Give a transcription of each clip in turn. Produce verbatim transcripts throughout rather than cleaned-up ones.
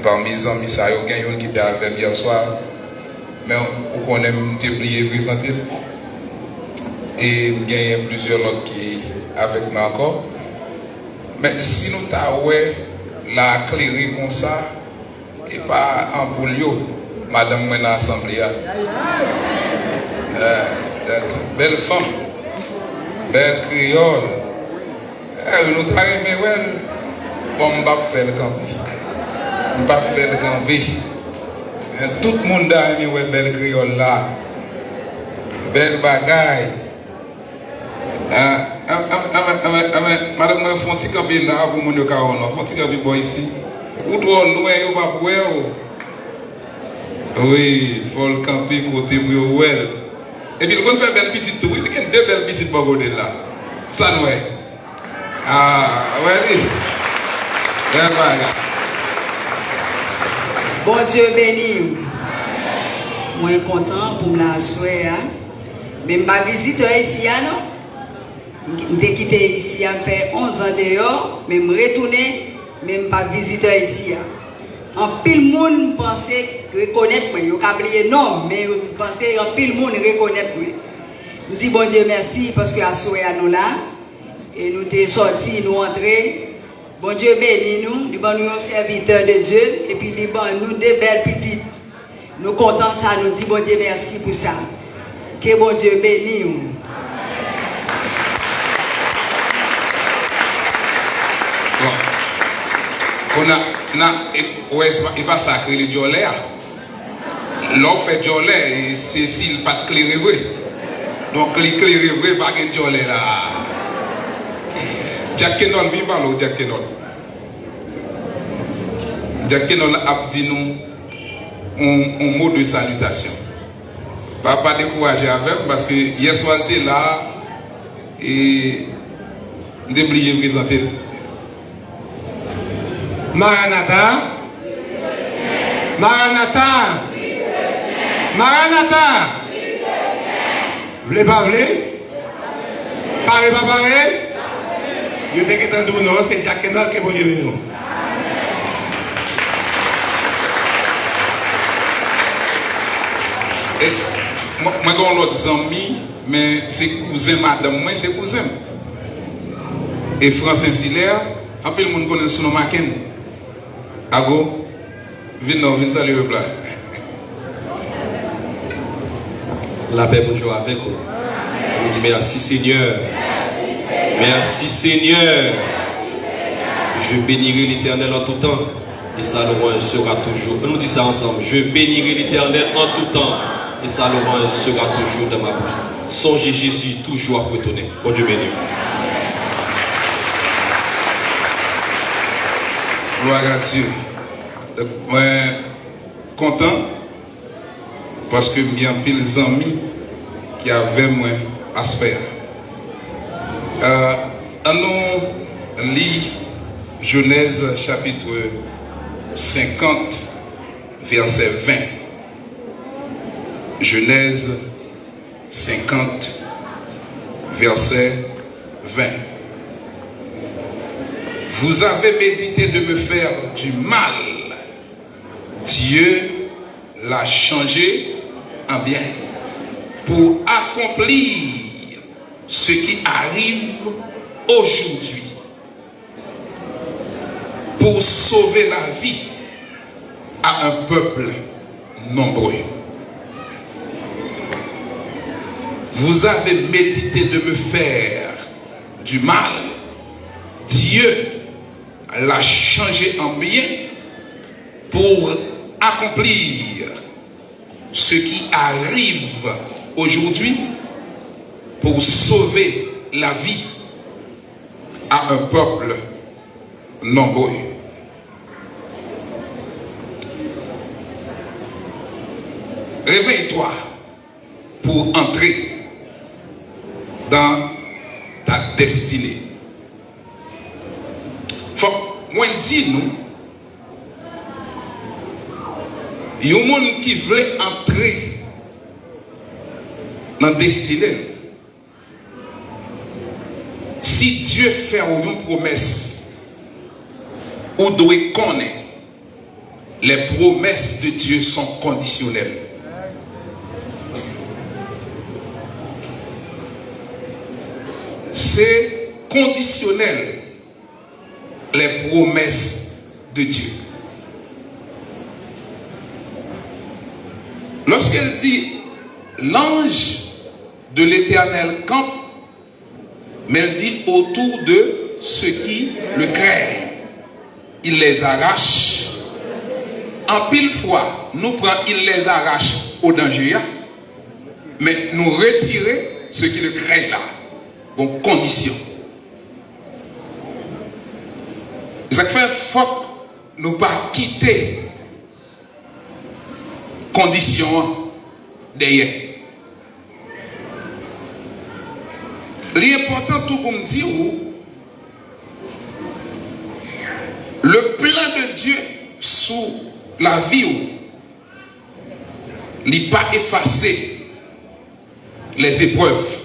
Pami zanmi sa yo, gen youn ki te avè m yè swa, men ou konnen m te bliye prezante l. E m genyen plizyè lòt ki avèk mwen ankò. Men si nou ta wè la klere konsa, e pa anpoul yo, madanm mwen nan asanble a. Eh, bèl fanm, bèl kreyòl. Eh, nou ta renmen wè l. Bon, m p ap fè l kanpe. M p ap fè l kanpe. Men tout moun ta renmen wè bèl kreyòl la. Bèl bagay. Ah, ah, ah, ah, ah, ah, madanm mwen, fè yon ti kanpe la pou moun yo ka wè w non. Fè yon ti kanpe bò isi. Ou twò lwen, yo p ap wè w. Wi, fò l kanpe kote pou yo wè l. Epi l konn fè bèl pitit tou, wi. Li gen de bèl pitit bò kote l la. Sa n wè? Ah, wè li. Bèl bagay. Bondye beni w. Mwen kontan pou m la aswè a. Men m pa vizitè isi a, non. M te kite isi a, m fè onz an deyò, men m retounen, men m pa vizitè isi a. Anpil moun panse rekonèt mwen, yo ka bliye non m, men yo panse anpil moun rekonèt mwen. M di Bondye mèsi paske aswè a nou la, e nou te sòti, nou antre. Bondye beni nou, li ban nou yon sèvitè de Dye, epi li ban nou de bèl pitit. Nou kontan sa, nou di Bondye mèsi pou sa. Ke Bondye beni w. Bon. Kounye a, e, wè, e pa sa k rele djòlè a. Lè w fè djòlè, e se si l pa t klere vre. Donk, li klere vre, pa gen djòlè la. Jack Kenol, vin pale w, Jack Kenol. Jack Kenol ap di nou yon, yon mo de salitasyon. Pa, pa dekouraje avè m, paske yè swa l te la, e m te bliye prezante l. Maranata! Maranata! Maranata! Vle pa vle? Pare pa pare? Yo te gentan di w non, se Jack Kendall ke Bondye beni w. E, mwen, mwen gen yon lòt zanmi, men se kouzen madanm mwen, se kouzen m. E Fransen Silè, anpil moun konnen l sou non Maken. Ago, vin non, vin salye pèp la. Lapè Bondye avèk ou. Nou di mèsi Senyè. Mèsi Senyè. Je bénirai l'Éternel en tout temps, et sa louange sera toujours. Nou di sa ansanm. Je bénirai l'Éternel en tout temps, et sa louange sera toujours dans ma bouche. Sonje Jezi toujou ap retounen. Bondye beni w. Glwa a Dye. Donk, mwen kontan paske m gen anpil zanmi ki avè mwen aswè a. Euh, ann nou li Jenèz chapit senkant, vèsè ven. Jenèz senkant, vèsè ven. Vous avez médité de me faire du mal. Dieu l'a changé en bien pour accomplir ce qui arrive aujourd'hui, pour sauver la vie à un peuple nombreux. Vous avez médité de me faire du mal. Dieu l'a changé en bien pour accomplir ce qui arrive aujourd'hui, pour sauver la vie à un peuple nombreux. Réveille-toi pour entrer dans ta destinée. Fòk mwen di nou, yon moun ki vle antre nan destine l, si Dye fè w yon pwomès, ou dwe konnen Les promesses de Dieu sont conditionnelles. Se kondisyonèl, les promesses de Dieu. Lorsqu'il dit, l'ange de l'Éternel campe, mais il dit, autour de ceux qui le craignent, il les arrache. Anpil fwa, nou pran il les arrache o danje a, men nou retire ceux qui le craignent la. Bon, kondisyon. Sa k fè fòk nou pa kite kondisyon an dèyè. Li enpòtan tou pou m di w, le plan de Dieu sou lavi w, li pa efase les épreuves,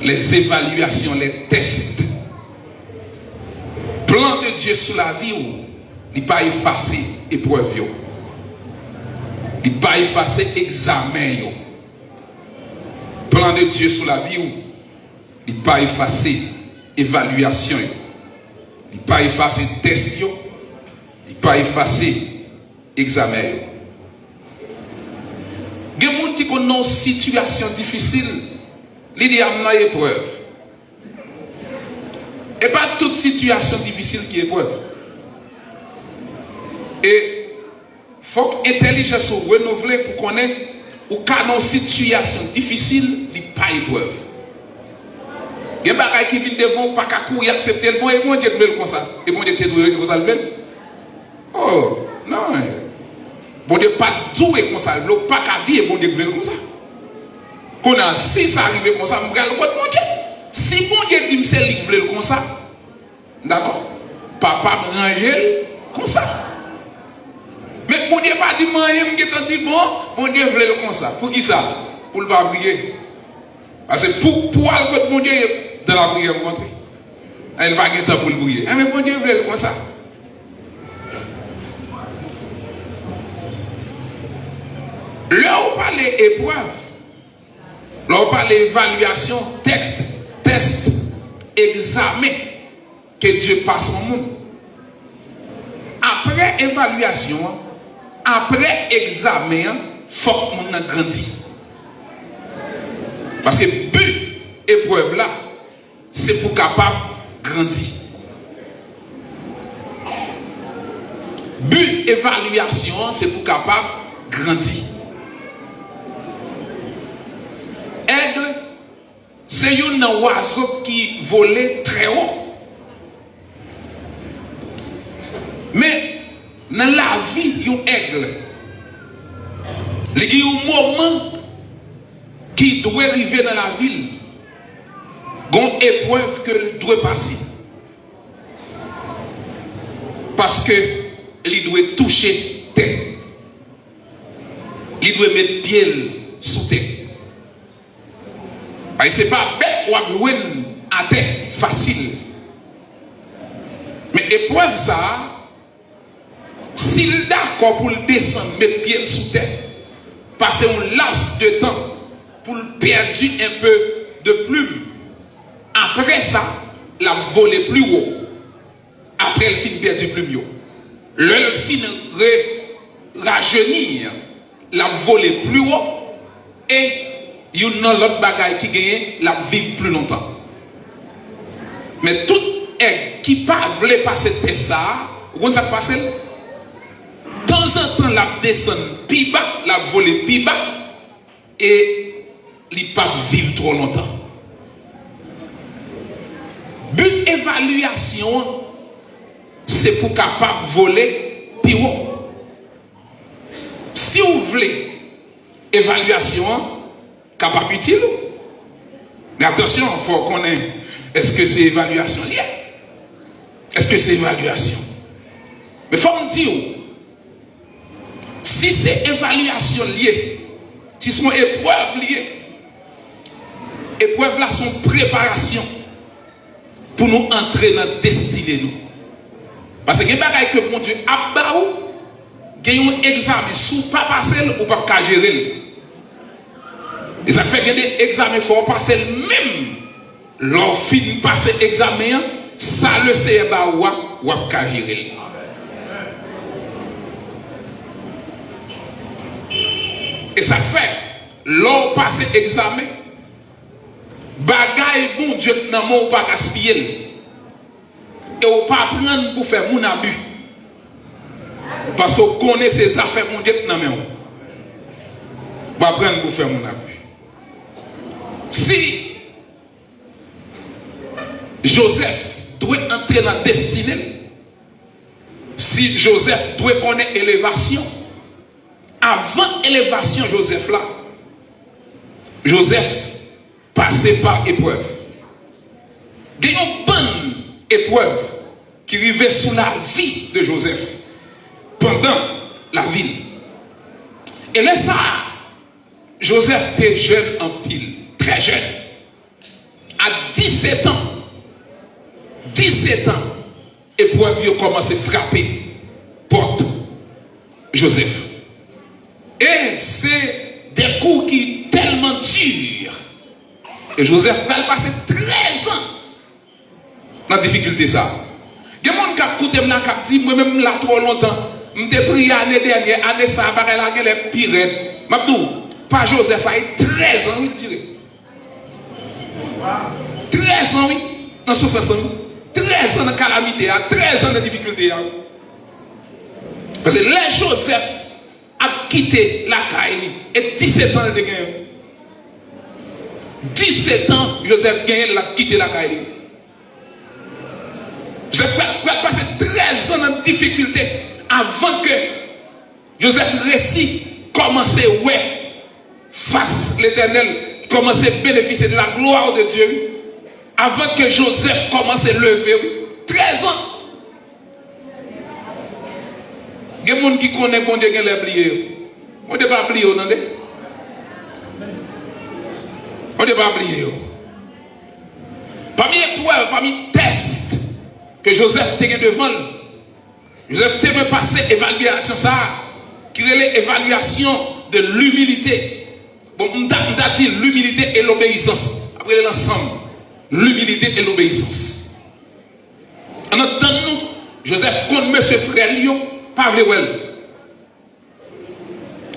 les évaluations, les tests. Plan de Dieu sou lavi w, li pa efase eprèv yo. Li pa efase egzamen yo. Plan de Dieu sou lavi w, li pa efase evalyasyon yo. Li pa efase tès yo. Li pa efase egzamen yo. Gen moun ki konn nan yon sitiyasyon difisil, li di, "A, m nan eprèv." E pa tout sitiyasyon difisil ki eprèv. E fòk entèlijans ou renouvle pou konnen ou ka nan yon sitiyasyon difisil, li pa eprèv. Gen bagay ki vin devan ou, pa ka kouri aksepte l. Bon, e Bondye k vle l konsa. E Bondye k te dwe konsa l vle l. Oh, non. Bondye pa t dwe konsa l vle, ou pa ka di e Bondye k vle l konsa. Kounye a, si sa rive konsa, m pral kot Bondye. Si Bondye di m se li k vle l konsa, dakò, papa m ranje l konsa. Men Bondye pa di m anyen, m gentan di, bon, Bondye vle l konsa. Poukisa? Pou l pa priye. Paske pou, pou al kot Bondye, dan lapriyè pou antre. E l pa gen tan pou l priye. Enben, Bondye vle l konsa. Lè w pale eprèv, lè w pale evalyasyon, tèks, tès, egzamen, ke Dye pase yon moun. Apre evalyasyon an, apre egzamen an, fòk moun nan grandi. Paske bi eprèv la, se pou kapab grandi. Bi evalyasyon an, se pou kapab grandi. Aigle, se youn nan wazo ki vole trè wo. Men, nan lavi yon aigle, li gen yon moman ki dwe rive nan lavi l. Gon eprèv ke l dwe pase. Paske li dwe touche tè. Li dwe met pye l sou tè. Ay, se pa bèt w ap jwenn atè fasil. Men eprèv sa a, si l dakò pou l desann, met pye l sou tè, pase yon laps de tan pou l pèdi enpe de plim. Apre sa, l ap vole pli wo. Apre l fin pèdi plim yo, lè l fin re-, rajeni, l ap vole pli wo, e youn nan lòt bagay ki genyen, l ap viv pli lontan. Men tout èg ki pa vle pase tès sa a, ou konn sa k pase l? Tanzantan, l ap desann pi ba, l ap vole pi ba, e li p ap viv twò lontan. Bi evalyasyon an, se pou kapab vole pi wo. Si w vle evalyasyon an kapab itil ou, men atansyon, fò w konnen, èske se evalyasyon l ye? Èske se evalyasyon? Men fò m di w, si se evalyasyon l ye, si se yon eprèv l ye, eprèv la se yon preparasyon pou nou antre nan destine nou. Paske gen bagay ke Bondye ap ba ou, gen yon egzamen, si w pa pase l, ou p ap ka jere l. E sa k fè gen de egzamen, fò w pase l menm. Lè w fin pase egzamen an, sa Lesenyè ba ou a, w ap ka jere l. E sa k fè, lè w pase egzamen, bagay Bondye k nan men w, ou pa gaspiye l. E w pa pran l pou fè moun abi. Paske w konnen se zafè Bondye k nan men w. W pa pran l pou fè moun abi. Si Jozèf dwe antre nan destine l, si Jozèf dwe konnen elevasyon, avan elevasyon Jozèf la, Jozèf pase pa eprèv. Gen yon bann eprèv ki rive sou lavi de Jozèf pandan lavi l. E lè sa a, Jozèf te jèn anpil, trè jèn. A disèt an, disèt an, eprèv yo kòmanse frape pòt Jozèf. E se de kou ki tèlman di. E Jozèf pral pase trèz an nan difikilte sa. Gen moun k ap koute m la, k ap di, "Mwen menm, m la twò lontan. M te priye ane dènyè, ane sa a, bagay la genlè pi rèd." M ap di w, pa Jozèf la, e trèz an, wi, l dire. Trèz an, wi, nan soufrans lan, wi. Trèz an nan kalamite a, trèz an nan difikilte a, wi. Paske lè Jozèf ap kite lakay li, e disèt an l te genyen. Disèt an Jozèf genyen, l ap kite lakay li. Jozèf pral, pral pase trèz an nan difikilte avan ke Jozèf resi kòmanse wè fas Letènèl, kòmanse benefisye de la gloire de Dieu, wi. Avan ke Jozèf kòmanse leve, wi. Trèz an. Gen moun ki konnen Bondye genlè bliye yo. Bondye pa bliye yo, tande. Bondye pa bliye yo. Pami eprèv, pami tès ke Jozèf te gen devan l, Jozèf te dwe pase evalyasyon sa a, ki rele evalyasyon de limilite. Bon, m ta, m ta di limilite e lobeyisans. Ap rele l ansanm. Limilite e lobeyisans. Ann antann nou, Jozèf konn mesye frè l yo pa vle wè l.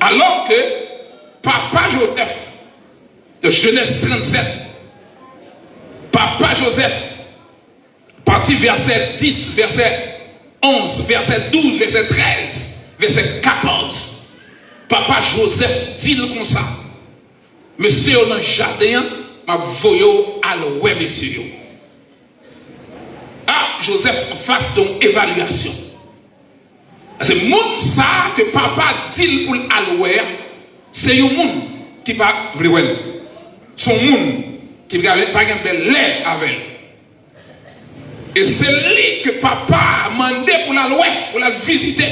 Alò ke papa Jozèf, de Jenèz trannsèt, papa Jozèf, pati vèsè dis, vèsè onz, vèsè douz, vèsè trèz, vèsè katòz, papa Jozèf di l konsa, "Mesye yo nan jaden an, m ap voye w al wè mesye yo." A, Jozèf anfas de yon evalyasyon. Se moun sa a ke papa di l pou l al wè a, se yon moun ki pa vle wè l. Se yon moun ki pa gen, pa gen bèl lè avè l. E se li ke papa a mande pou l al wè, pou l al vizite.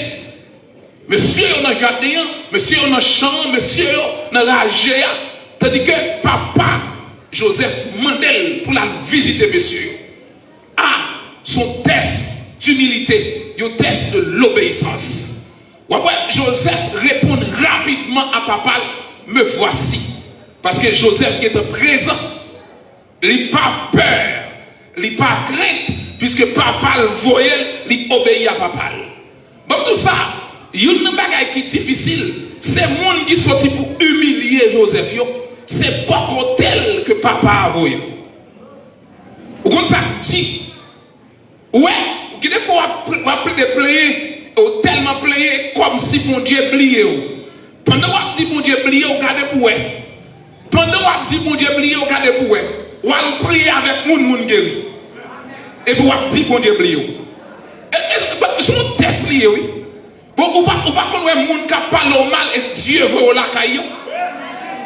Mesye yo nan jaden an, mesye yo nan chan an, mesye yo nan raje a. Tandike papa Jozèf mande l pou l al vizite mesye yo. A, se yon tès dimilite, yon tès de lobeyisans. W ap wè, Jozèf reponn rapidman a papa l, "Me voici." Paske Jozèf gentan prezan. Li pa pè, li pa krent, piske papa l voye l, li obeyi a papa l. Ban m di w sa, youn nan bagay ki difisil, se moun ki soti pou imilye Jozèf yo, se bò kote l ke papa a voye l. Ou konn sa k di? Ou wè, gen de fwa w ap, w ap plede plenyen, e w tèlman plenyen, e kòmsi Bondye bliye w. Pandan w ap di Bondye bliye w, gade pou w wè. Pandan w ap di Bondye bliye w, gade pou w wè. W al priye avèk moun, moun geri. Epi w ap di Bondye bliye w. E, e, se yon tès li ye, wi. Bon, ou pa, ou pa konn wè moun k ap pale w mal e Dye voye w lakay yo?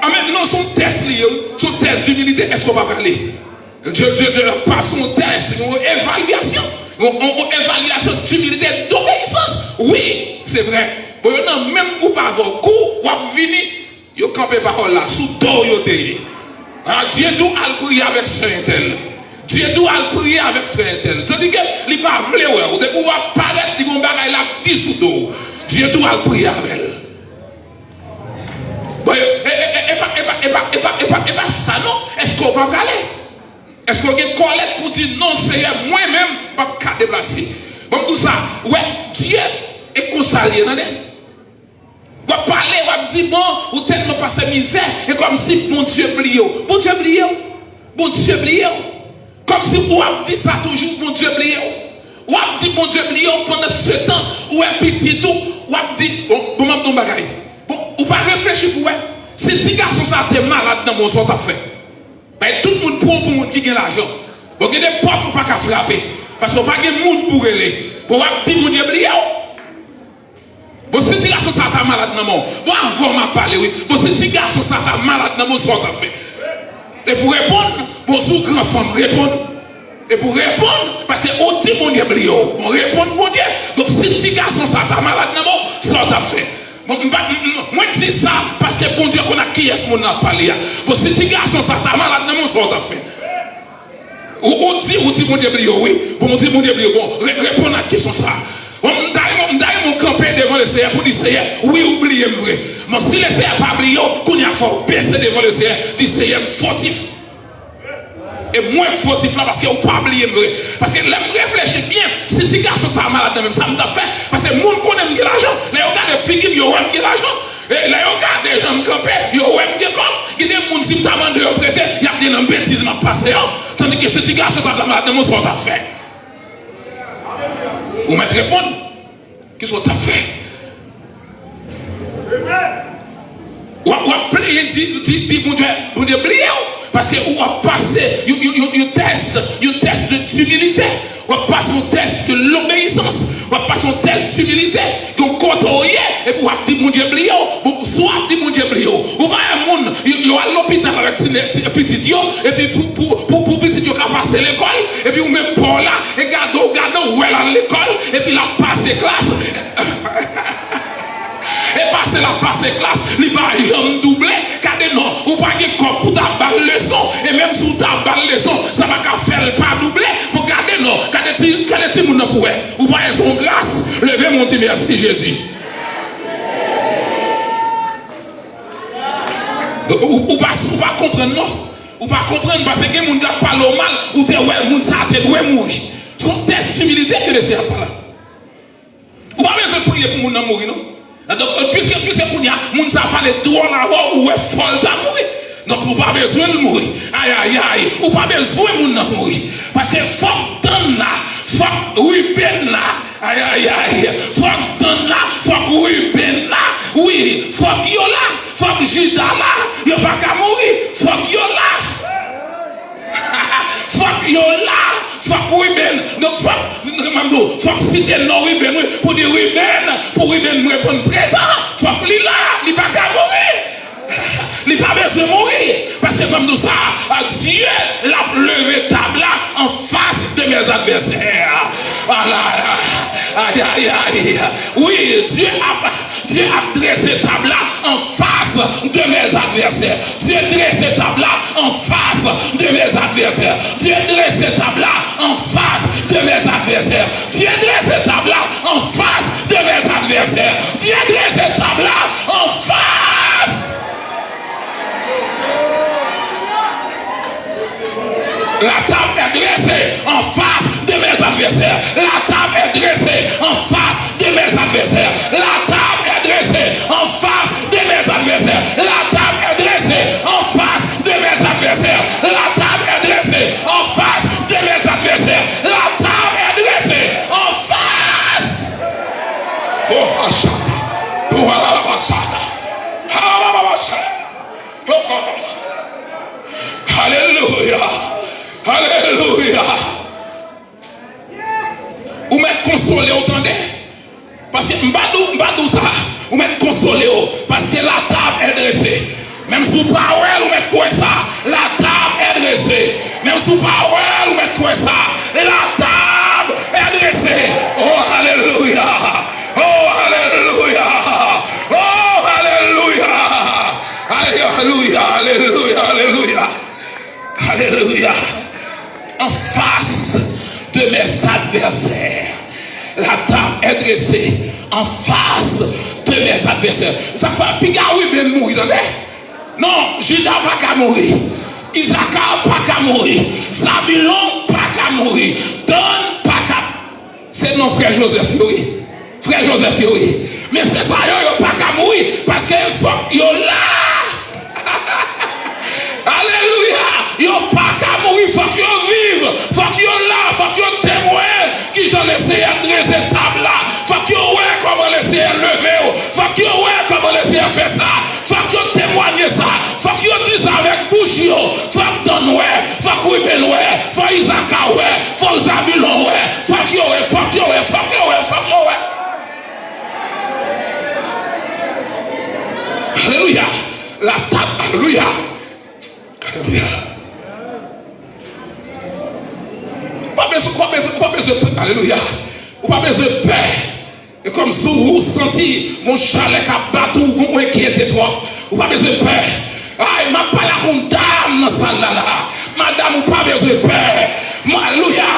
Amèn. Non, se yon tès li ye, wi. Se yon tès dimilite. Èske w pa prale? Dye, Dye, Dye pa se yon tès, yon evalyasyon. Yon, yon, yon evalyasyon dimilite, dobeyisans. Wi, se vrè. Bon, yo nan menm gwoup avè w. Kou w ap vini, yo kanpe pawòl la, sou do w yo te ye. A, Dye di w al priye avèk sè entèl. Dye di w al priye avèk frè entèl. Tandike li pa vle wè w. Depi w ap parèt, li gen yon bagay l ap di sou do w. Dye di w al priye avè l. Bon, e, e, e, e pa, e pa, e pa, e pa, e pa, e pa, e pa sa non. Èske w pa prale? Èske w gen kòlèt pou di, "Non, Seyè, mwen menm, m p ap ka deplase"? Bon, m di w sa, wè, Dye, e konsa l ye, tande. W ap pale, w ap di, "Bon, ou tèlman pase mizè, e kòmsi Bondye bliye w." Bondye bliye w? Bondye bliye w? Kòmsi w ap di sa toujou, Bondye bliye w? W ap di Bondye bliye w, pandan se tan, ou wè pitit ou, w ap di, bon, bon, m ap di w yon bagay. Bon, ou pa reflechi pou wè. Si ti gason sa te malad nan men w, sa w t ap fè? Bay tout moun pran w pou moun ki gen lajan. Bon, gen de pòt ou pa ka frape. Paske w pa gen moun pou rele. Bon, w ap di Bondye bliye w. Bon, si ti gason sa ta malad nan men w. Bon, avè w m ap pale, wi. Bon, si ti gason sa ta malad nan men w, sa w t ap fè? E pou reponn, bon, si w gran fanm, reponn. E pou reponn, paske ou di Bondye bliye w. Bon, reponn Bondye. Donk, si ti gason sa ta malad nan men w, sa w t ap fè? Bon, m pa, m, m, mwen di sa paske Bondye konn ak kiyès moun nan ap pale a. Bon, si ti gason sa ta malad nan men w, sa w t ap fè? Ou, ou di, ou di Bondye bliye w, wi. Bon, ou di Bondye bliye w. Bon, re-, reponn ak kesyon sa a. Bon, m ta renmen, m ta renmen w kanpe devan Lesenyè pou di, "Seyè, wi, ou bliye m vre." Bon, si Lesenyè pa bliye w, kounye a fò w bese devan Lesenyè, di, "Seyè, m fotif." E mwen k fotif la paske ou pa bliye m vre. Paske lè m reflechi byen, si ti gason sa a malad nan men m, sa m t ap fè? Paske moun konnen m gen lajan. Lè yo gade figi m, yo wè m gen lajan. E lè yo gade jan m kanpe, yo wè m gen kòb. Gen de moun, si m ta mande yo prete, y ap di nan betiz m ap pase yo. Tandike si ti gason sa ta malad nan men w, sa w t ap fè? Ou mèt reponn. Kisa w t ap fè? W ap, w ap plenyen, di, di, di Bondye, Bondye bliye w. Paske w ap pase yon, yon, yon, yon tès, yon tès de, dimilite. W ap pase yon tès de lobeyisans. W ap pase yon tès dimilite. Gen yon kote w ye, epi w ap di Bondye bliye w. Bon, si w ap di Bondye bliye w, ou pa wè moun, yo, yo al lopital avèk ti, ti, pitit yo, epi pou, pou, pou, pou pitit yo ka pase lekòl, epi ou menm pa w la, e gade w, gade w, wè l al lekòl, epi l ap pase klas. E pase l ap pase klas, li pa janm double. Gade non, ou pa gen kòb pou ta ba l leson, e menm si w ta ba l leson, sa pa ka fè l pa double. Bon, gade non, gade ti, gade timoun nan pou wè. Ou pa wè se yon gras, leve men w di, "Mèsi, Jezi." Ou, ou pa, ou pa konprann non. Ou pa konprann paske gen moun k ap pale w mal, ou te wè moun sa a te dwe mouri. Se yon tès dimilite ke Lesenyè ap pale. Ou pa bezwen priye pou moun nan mouri non. Donk, piske, piske kounye a, moun sa a pale dwòl avè w, ou wè fò l ta mouri. Donk, ou pa bezwen l mouri. Ayayay, ou pa bezwen moun nan mouri. Paske fòk Dan la, fòk Ribenn la, ayayay, fòk Dan la, fòk Ribenn la, wi, fòk yo la, fòk Jida la, yo pa ka mouri, fòk yo la. Fòk yo la, fòk Ribenn. Donk, fòk, m di w, fòk site non Ribenn, wi, pou di Ribenn, pou Ribenn reponn prezan, fòk li la, li pa ka mouri. Li pa bezwen mouri. Paske ban m di w sa, Dye l ap leve tab la anfas de mes advèsè. Ala, ayayay. Wi, Dye ap, Dye ap drese tab la anfas de mes advèsè. Dye drese tab la anfas de mes advèsè. Dye drese tab la anfas de mes advèsè. Dye drese tab la anfas de mes advèsè. Dye drese tab la anfas. La table est dressée en face de mes adversaires. La table est dressée en face de mes adversaires. La table est dressée en face de mes adversaires. La table est dressée en face de mes adversaires. La table est dressée en face de mes adversaires. La table est dressée en face. Oh, Ashata. Oh, Alabashata. Alabashata. Oh, God. Alelouya. Alelouya. Ou mèt konsole w, tande. Paske m pa di w, m pa di w sa. Ou mèt konsole w. Paske la table est dressée. Menm si w pa wè l, ou mèt kwè sa. La table est dressée. Menm si w pa wè l, ou mèt kwè sa. La table est dressée. Oh, alelouya. Oh, alelouya. Oh, alelouya. Alelouya, alelouya, alelouya. Alelouya. En face de mes adversaires. La table est dressée en face de mes adversaires. Sa k fè piga Ruben mouri, tande? Non, Jida pa ka mouri. Isakar pa ka mouri. Zabilon pa ka mouri. Dan pa ka. Se non frè Jozèf yo, wi. Frè Jozèf yo, wi. Men se sa yo, yo pa ka mouri, paske fòk yo la. Alelouya! Yo pa ka mouri, fòk yo viv, fòk yo la, fòk yo temwen kijan Lesenyè drese tab la, fòk yo wè kòman Lesenyè leve w, fòk yo wè kòman Lesenyè fè sa, fòk yo temwanye sa, fòk yo di sa avèk bouch yo, fòk Dan wè, fòk Ruben wè, fòk Isakar wè, fòk Zabilon wè, fòk yo wè, fòk yo wè, fòk yo wè, fòk yo wè. Alelouya! La tab, alelouya! Alelouya! Ou pa bezwen, ou pa bezwen, ou pa bezwen pè, alelouya! Ou pa bezwen pè. E kòmsi ou santi yon chalè k ap bat ou, ou enkyete twòp. Ou pa bezwen pè. Ay, m ap pale ak yon dam nan sal la la. Madanm, ou pa bezwen pè. Alelouya!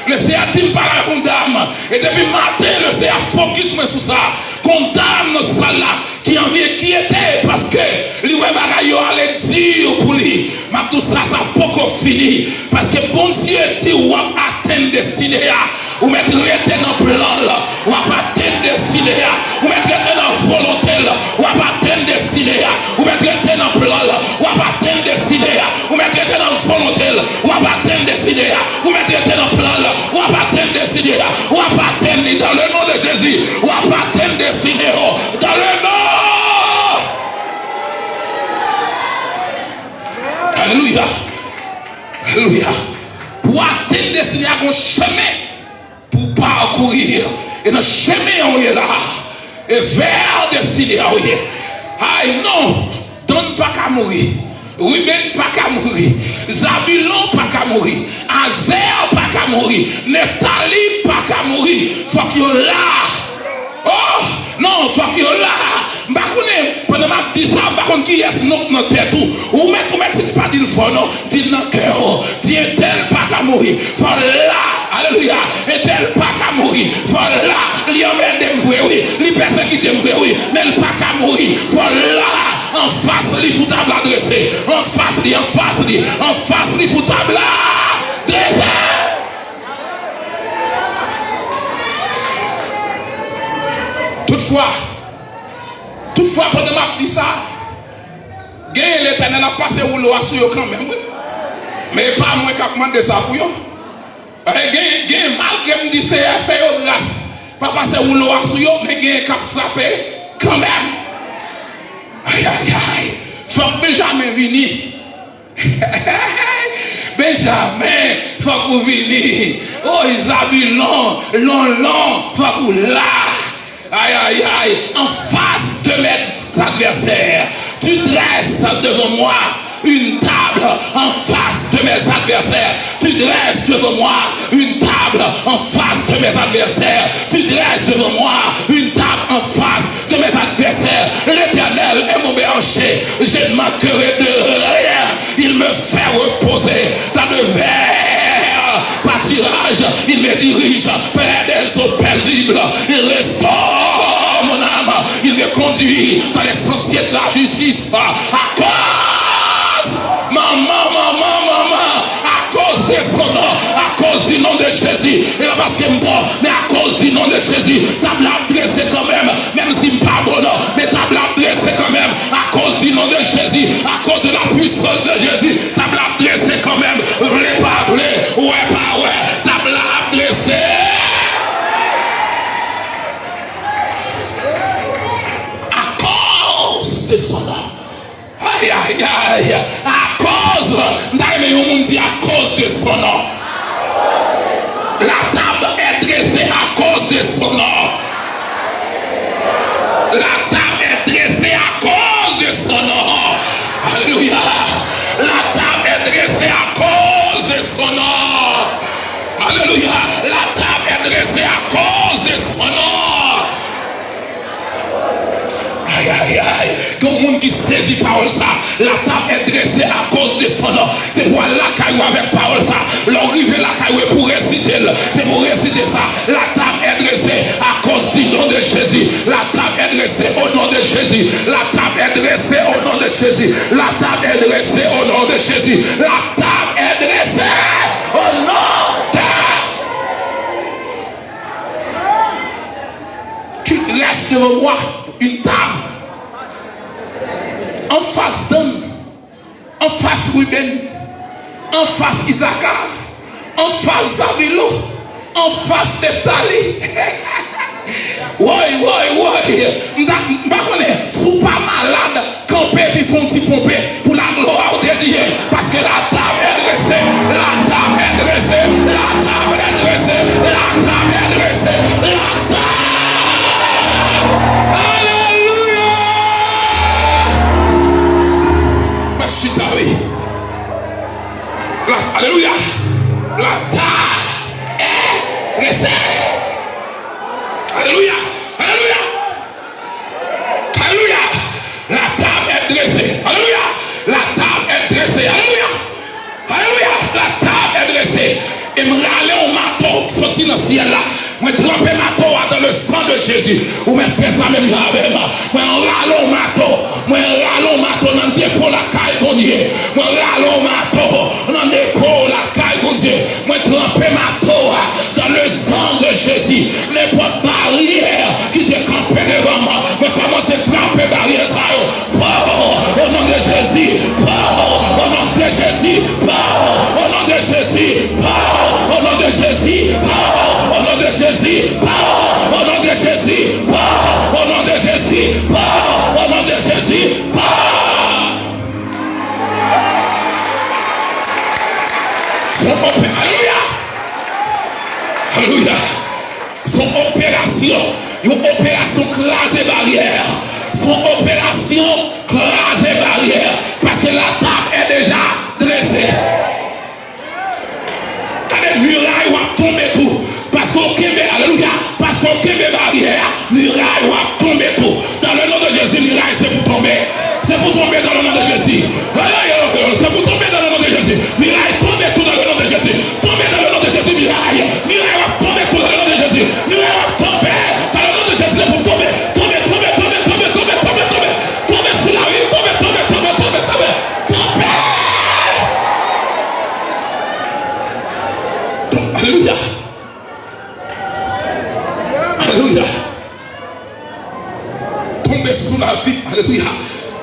Lesenyè di m pale ak yon dam. E depi maten, Lesenyè ap fokis mwen sou sa. Gon dam nan sal la ki anvi enkyete paske li wè bagay yo ale di pou li. M ap di w sa, sa poko fini. Paske Bondye di w ap atenn destine a. Ou mèt rete nan plan l, w ap atenn destine a. Ou mèt rete nan volonte l, w ap atenn destine a. Ou mèt rete nan plan l, w ap atenn destine a. Ou mèt rete nan volonte l, w ap atenn destine a. Ou mèt rete nan plan l, w ap atenn destine a. W ap atenn li dans le nom de Jésus. W ap atenn destine w dans le nom. Alelouya. Alelouya. Pou atenn destine a, gon chemen pou pakouri. E nan chemen an ou ye la, e vè destine a ou ye. Ay non, Dan pa ka mouri. Ruben pa ka mouri. Zabilon pa ka mouri. Azè pa ka mouri. Neftali pa ka mouri. Fòk yo la. Oh, non, fòk yo la. M pa konnen, pandan m ap di sa, m pa konn kiyès non k nan tèt ou. Ou mèt, ou mèt, si n pa di l fò non, di l nan kè w. Di entèl pa ka mouri. Fò l la. Alelouya. Entèl pa ka mouri. Fò l la. Li anmède m vre, wi. Li pèsekite m vre, wi. Men l pa ka mouri. Fò l la. Anfas li pou tab la drese. Anfas li, anfas li, anfas li pou tab la drese. Toutfwa, toutfwa, pandan m ap di sa, genyen Letènèl ap pase woulo a sou yo kanmenm, wi. Men e pa mwen k ap mande sa pou yo. E genyen, genyen, malgre m di Seyè fè yo gras, pa pase woulo a sou yo, men genyen k ap frape kanmenm. Ayayay, fòk Benjamen vini. Benjamen, fòk ou vini. Oy, Zabilon, Lonlon, fòk ou la. Aïe, aïe, aïe, en face de mes adversaires, tu dresses devant moi une table en face de mes adversaires. Tu dresses devant moi une table en face de mes adversaires. Tu dresses devant moi une table en face de mes adversaires. L'Éternel est mon berger, je ne manquerai de rien. Il me fait reposer dans de verts pâturages. Il me dirige près des eaux paisibles. Il restaure mon âme. Il me conduit dans les sentiers de la justice. À cause, maman, maman, maman, à cause de son nom, à cause du nom de Jésus. E pa paske m bon, men akoz di non de Jezi, tab la ap drese kanmenm. Menm si m pa bon non, men tab la ap drese kanmenm. Akoz di non de Jezi, akoz de la puissance de Jésus, tab la ap drese kanmenm. Vle pa vle, wè pa wè, tab la ap drese. Akoz de son non. Ay, ay, ay, akoz, m ta renmen yon moun di akoz de son non. La table est dressée à cause de son nom. La table est dressée à cause de son nom. Alléluia. La table est dressée à cause de son nom. Alléluia. La table est dressée à cause de son nom. Ay, ay, ay. Gen moun ki sezi pawòl sa. La table est dressée à cause de son nom. Se pou w al lakay ou avèk pawòl sa. Lè w rive lakay ou, e pou w resite l. Se pou w resite sa. La table est dressée à cause du nom de Jésus. La table est dressée au nom de Jésus. La table est dressée au nom de Jésus. La table est dressée au nom de Jésus. La table est dressée au nom de Tu dresses devant moi une table. Anfas Dan, anfas Riben, anfas Isaka, anfas Zabilo, anfas Neftali. Woy, woy, woy. M ta, m pa konnen, si w pa malad, kanpe epi fè yon ti ponpe pou la gloire de Dieu. Paske la table est dressée, la table est dressée, la table est dressée, la table est dressée, la table. Alelouya! Mwen chita, wi. La, alelouya! La table est dressée. Alelouya! Alelouya! Alelouya! La table est dressée. Alelouya! La table est dressée. Alelouya! Alelouya! La table est dressée. E m rale yon mato k soti nan syèl la. Mwen tranpe mato a dans le sang de Jésus. Ou mèt fè sa menm jan avè m. Mwen rale yon mato. Mwen rale yon mato nan depo lakay Bondye. Mwen rale yon mato nan depo lakay Bondye. Mwen tranpe mato a dans le sang de Jésus. Nenpòt baryè ki te kanpe devan m, mwen kòmanse frape baryè sa yo. Pran, au nom de Jésus. Pran, au nom de Jésus. Pran, au nom de Jésus. Pran, au nom de Jésus. Pran, au nom de Jésus. Pran, au nom de Jésus. Pran, au nom de Jésus. Pran, au nom de Jésus. Pran. Se yon ope-, alelouya! Alelouya! Se yon operasyon, yon operasyon kraze baryè. Se yon operasyon kraze baryè. Paske la table est déjà dressée. Gade, miray w ap tonbe tou. Paske w kenbe, alelouya, paske w kenbe baryè a, miray w ap tonbe tou. Dans le nom de Jésus, miray se pou tonbe. Se pou tonbe dans le nom de Jésus. Ayoyoyo, se pou tonbe dans le nom de Jésus. Miray tonbe tou dans le nom de Jésus. Tonbe dans le nom de Jésus, miray. Miray w ap tonbe tou dans le nom de Jésus. Miray w ap tonbe dans le nom de Jésus, se pou tonbe. Tonbe, tonbe, tonbe, tonbe, tonbe, tonbe, tonbe. Tonbe sou lavi m, tonbe, tonbe, tonbe, tonbe, tonbe. Tonbe! Alelouya! Alelouya! Tonbe sou lavi m, alelouya!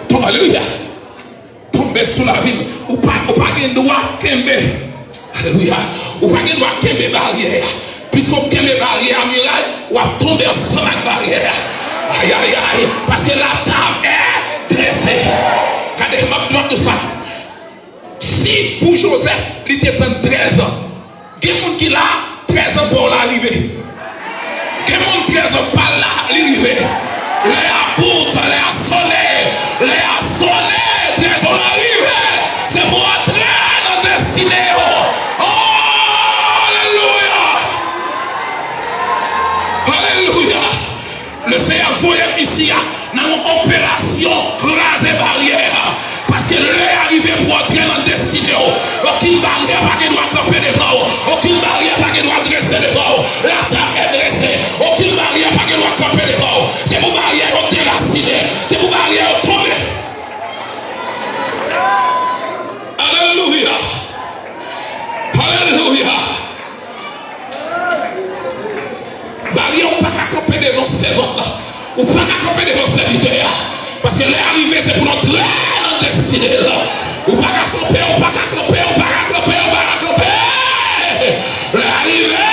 Tonbe, alelouya! Tonbe sou lavi m. Ou pa, ou pa gen dwa kenbe. Alelouya! Ou pa gen dwa kenbe baryè a. Piske w kenbe baryè a, miray, w ap tonbe ansanm ak baryè a. Ayayay, paske la table est dressée. Gade, m ap, m ap di w sa. Si pou Jozèf, li te tann trèz an, gen moun ki la, trèz an pa w la rive. Gen moun trèz an pa l la, li rive. Lè a bout, lè a sone, lè a sone, trèz an la rive. Se pou antre nan destine yo. Oh, alelouya! Alelouya! Le Seyè voye m isi a nan yon operasyon kraze baryè. Paske lè a rive pou antre nan destine w. Okenn baryè pa gen dwa kanpe devan w. Okenn baryè pa gen dwa drese devan w. La table est dressée. Okenn baryè pa gen dwa kanpe devan w. Se pou baryè yo derasinen. Se pou baryè yo tonbe. Alelouya! Alelouya! Baryè, ou pa ka kanpe devan sèvant la. Ou pa ka kanpe devan sèvitè a. Paske lè a rive, se pou l antre nan destine l. Ou pa ka kanpe, ou pa ka kanpe, ou pa ka kanpe, ou pa ka kanpe. Lè a rive,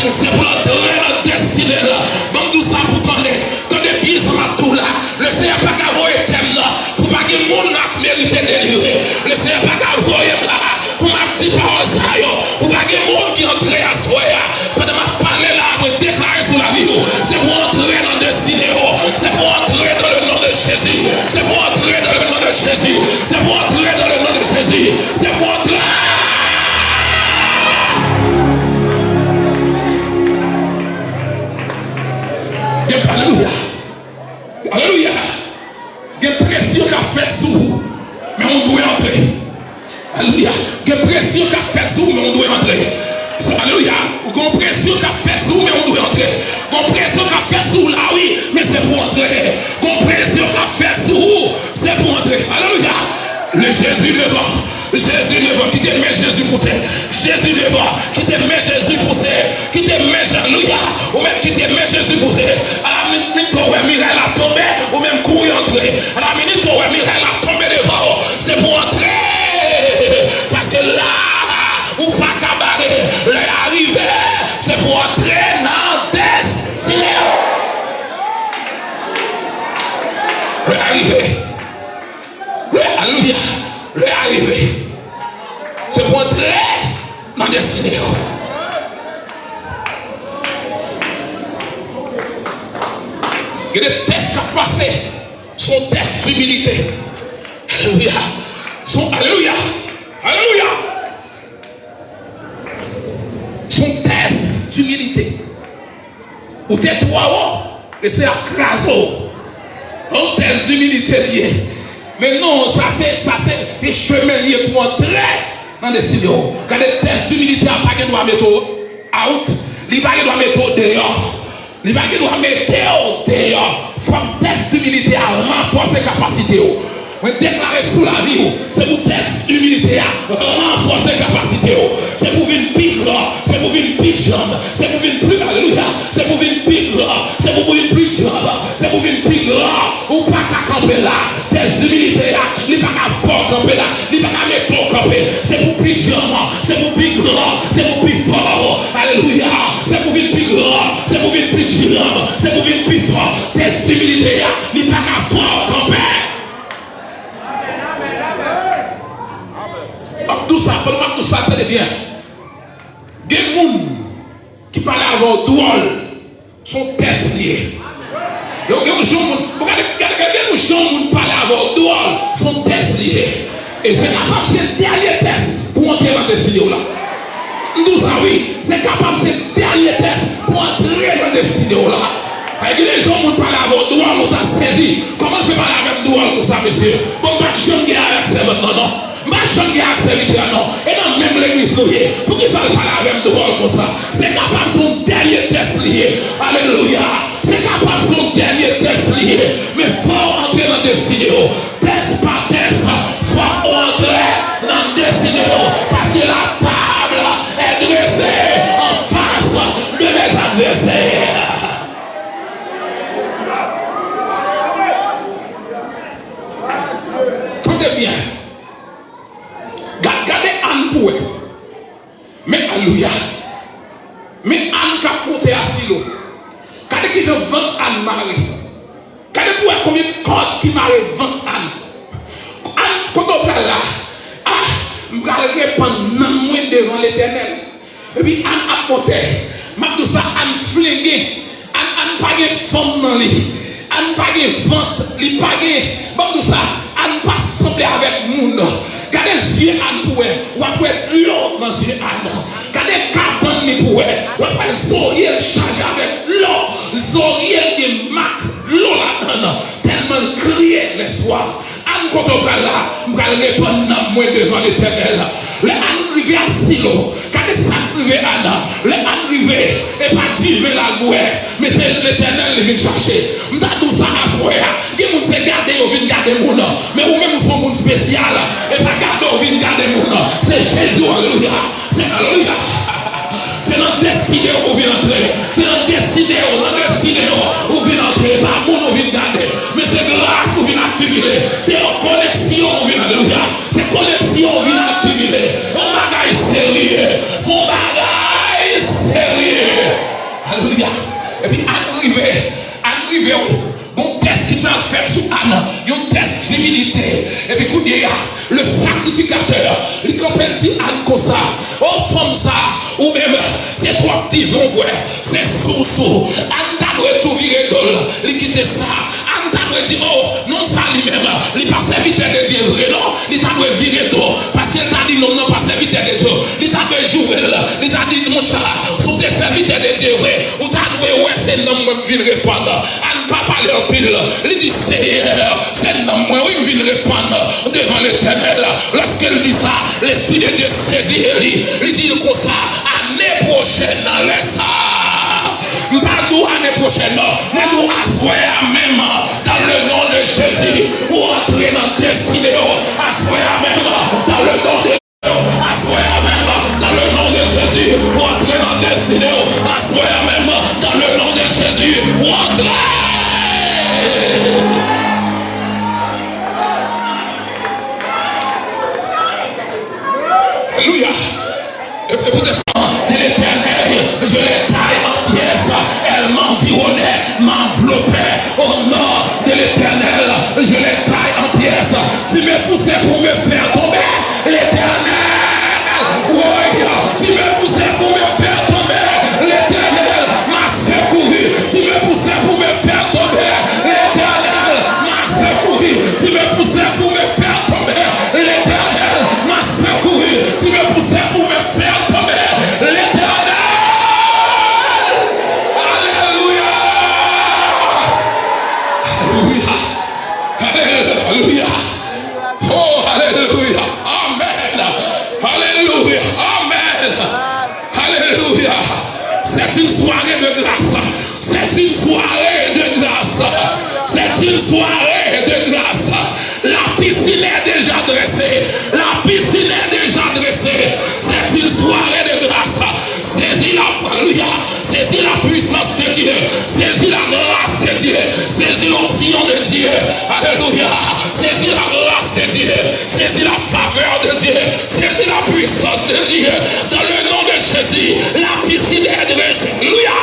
se pou l antre nan destine l. Ban m di w sa pou tande. Tande byen sa m ap di w la. Lesenyè pa ka voye tèm nan pou pa gen moun nan k merite delivre. Lesenyè pa ka voye m la pou m ap di pawòl sa yo pou pa gen moun ki antre aswè a. Pandan m ap pale la, mwen deklare sou lavi w, se pou antre nan destine w. Se pou antre dans le nom de Jésus. Se pou antre dans le nom de Jésus. Se pou antre dans le nom de Jésus. Se pou antre. Alelouya. Alelouya! antre. Gon presyon k ap fèt sou ou, se pou antre. Alelouya! Le Jezi devan. Jezi devan. Kite men Jezi pouse. Jezi devan. Kite men Jezi pouse. Kite men Jezi. Alelouya! Ou menm kite men Jezi pouse. A la minit, minit ke w wè miray la tonbe, ou menm kouri antre. A la minit ke w wè miray la tonbe devan w, se pou antre. Paske la, ou pa ka bare. Lè a rive, se pou antre nan destine w. Lè a rive. Lè, alelouya. Lè a rive. Se pou antre nan destine w. Gen de tès k ap pase. Se yon tès dimilite. Alelouya. Se yon, alelouya. Alelouya. Se yon tès dimilite. Ou te twò wo, mesye ap kraze w. Yon tès dimilite l ye. Men non, sa se, sa se, se chemen l ye pou antre nan destine w. Gade, tès dimilite a pa gen dwa mete w out. Li pa gen dwa mete w deyò. Li pa gen dwa mete w deyò. Fòk tès dimilite a ranfòse kapasite w. Mwen deklare sou lavi w, se pou tès imilite a ranfòse kapasite w. Se pou vin pi gran, se pou vin pi djanm, se pou vin pli, alelouya, se pou vin pi gran, se pou vin pli djanm, se pou vin pi gran. Ou pa ka kanpe la. Tès imilite a, li pa ka fè w kanpe la. Li pa ka mete w kanpe. Se pou pi djanm, se pou pi gran, se pou pi fò. Alelouya. Se pou vin pi gran, se pou vin pi djanm, se pou vin pi fò. Tès imilite a, li pa ka fè w kanpe. M ap di w sa, pandan m ap di w sa, tande byen. Gen moun ki pale avè w dwòl, se yon tès li ye. Yo, gen yon jan moun, bon, gade, gade, gade yon jan moun pale avè w dwòl, se yon tès li ye. E se kapab se dènye tès pou antre nan destine w la. M di w sa, wi. Se kapab se dènye tès pou antre nan destine w la. Ay, gen de jan moun pale avè w dwòl, ou ta sezi. Kòman l fè pale avè m dwòl konsa, mesye? Bon, m pa t janm gen avèk sèvant nan, non. M pa t janm gen avèk sèvitè a, non. E nan menm legliz nou ye. Poukisa l pale avè m dwòl konsa? Se kapab se yon dènye tès li ye. Alelouya. Se kapab se yon dènye tès li ye. Men fò w antre nan destine w. Tès pa tès, fòk ou antre nan destine w, paske la table est dressée en face de mes adversaires. Tande byen. Ga-, gade Ann pou wè. Men alelouya. Men Ann k ap monte a Silo. Gade kijan vant Ann mare. Gade pou wè konbyen kòd ki mare vant Ann. Ann, kote w pral la? Ah, m pral repann nanm mwen devan Letènèl. Epi Ann ap monte. M ap di w sa, Ann flengen. Ann, Ann pa gen fòm nan li. Ann pa gen vant, li pa gen, ban m di w sa, Ann pa sanble avèk moun. Gade zye Ann pou wè, w ap wè dlo nan zye Ann. Gade kabann li pou wè, w ap wè zorye l chaje avèk dlo. Zorye l gen mak dlo ladan l, tèlman l kriye lèswa. Ann, kote w pral la? M pral repann nanm mwen devan Letènèl. Lè Ann rive a Silo, gade sa k rive Ann. Lè Ann rive, e pa diven l al bwè, men se Letènèl li vin chache. M ta di w sa aswè a, gen moun se gade yo vin gade moun, men ou menm ou se yon moun espesyal. E pa gade w vin gade moun, se Jezi w, alelouya. Se, alelouya. Se nan destine w ou vin antre. Se nan destine w, nan destine w ou vin antre. E pa moun ou vin gade, men se gras ou vin akimile. Se yon koneksyon ou vin, alelouya. Se koneksyon ou vin akimile. Yon bagay serye. Se yon bagay serye. Alelouya. Epi Ann rive. Ann rive, wi. Gon tès ki pral fèt sou Ann, yon tès dimilite. Epi kounye a, le sakrifikatè, li kanpe, l di Ann konsa, o fanm sa, ou menm, se twòp diven w bwè, se sous ou. Ann ta dwe tou vire do l, li kite sa. Ann ta dwe di, o, nonm sa li menm, li pa sèvitè de Dye vre, non. Li ta dwe vire do, paske l ta di nonm nan pa sèvitè de Dye. Li ta dwe joure l, li ta di, monchè, si w te sèvitè de Dye vre, ou ta dwe wè se nanm mwen m vin repann. Ann pa pale anpil, li di, Seyè, se nanm mwen, wi, m vin repann devan Letènèl. Lòske l di sa, Lespri de Dye sezi Eli, li di l konsa, ane pwochèn nan lè sa a, M pa di w ane pwochèn non. Mwen di w aswè a menm, dans le nom de Jésus, ou antre nan destine w. Aswè a menm, dans le nom de Aswè a menm, dans le nom de Jésus, ou antre nan destine w. Aswè a menm, dans le nom de Jésus, ou antre. Alelouya. Et, et peut-être, de l'Éternel, je les taille en pièces. Elles m'environnaient, m'enveloppaient. Au nom de l'Éternel, je les taille en pièces. Tu me poussais pour me faire tomber, l'Éternel. Oui, tu me poussais pour me faire tomber, l'Éternel m'a secouru. Tu me poussais pour me faire tomber, l'Éternel m'a secouru. Tu me poussais pour me faire tomber, l'Éternel m'a secouru. Tu me poussais pour me faire tomber, l'Éternel. Alléluia. Alléluia. Alléluia. Oh, alléluia. Amen. Alléluia. Amen. Alléluia. C'est une soirée de grâce. C'est une soirée de grâce. C'est une soirée de grâce. La piscine est déjà dressée. La piscine est déjà dressée. C'est une soirée de grâce. Saisis la, alléluia. Saisis la puissance de Dieu. Saisis la grâce de Dieu. Saisis l'onction de Dieu. Alléluia. Saisis la grâce de Dieu. Saisis la faveur de Dieu. Saisis la puissance de Dieu. Dans le nom de Jésus, la piscine est dressée. Alléluia.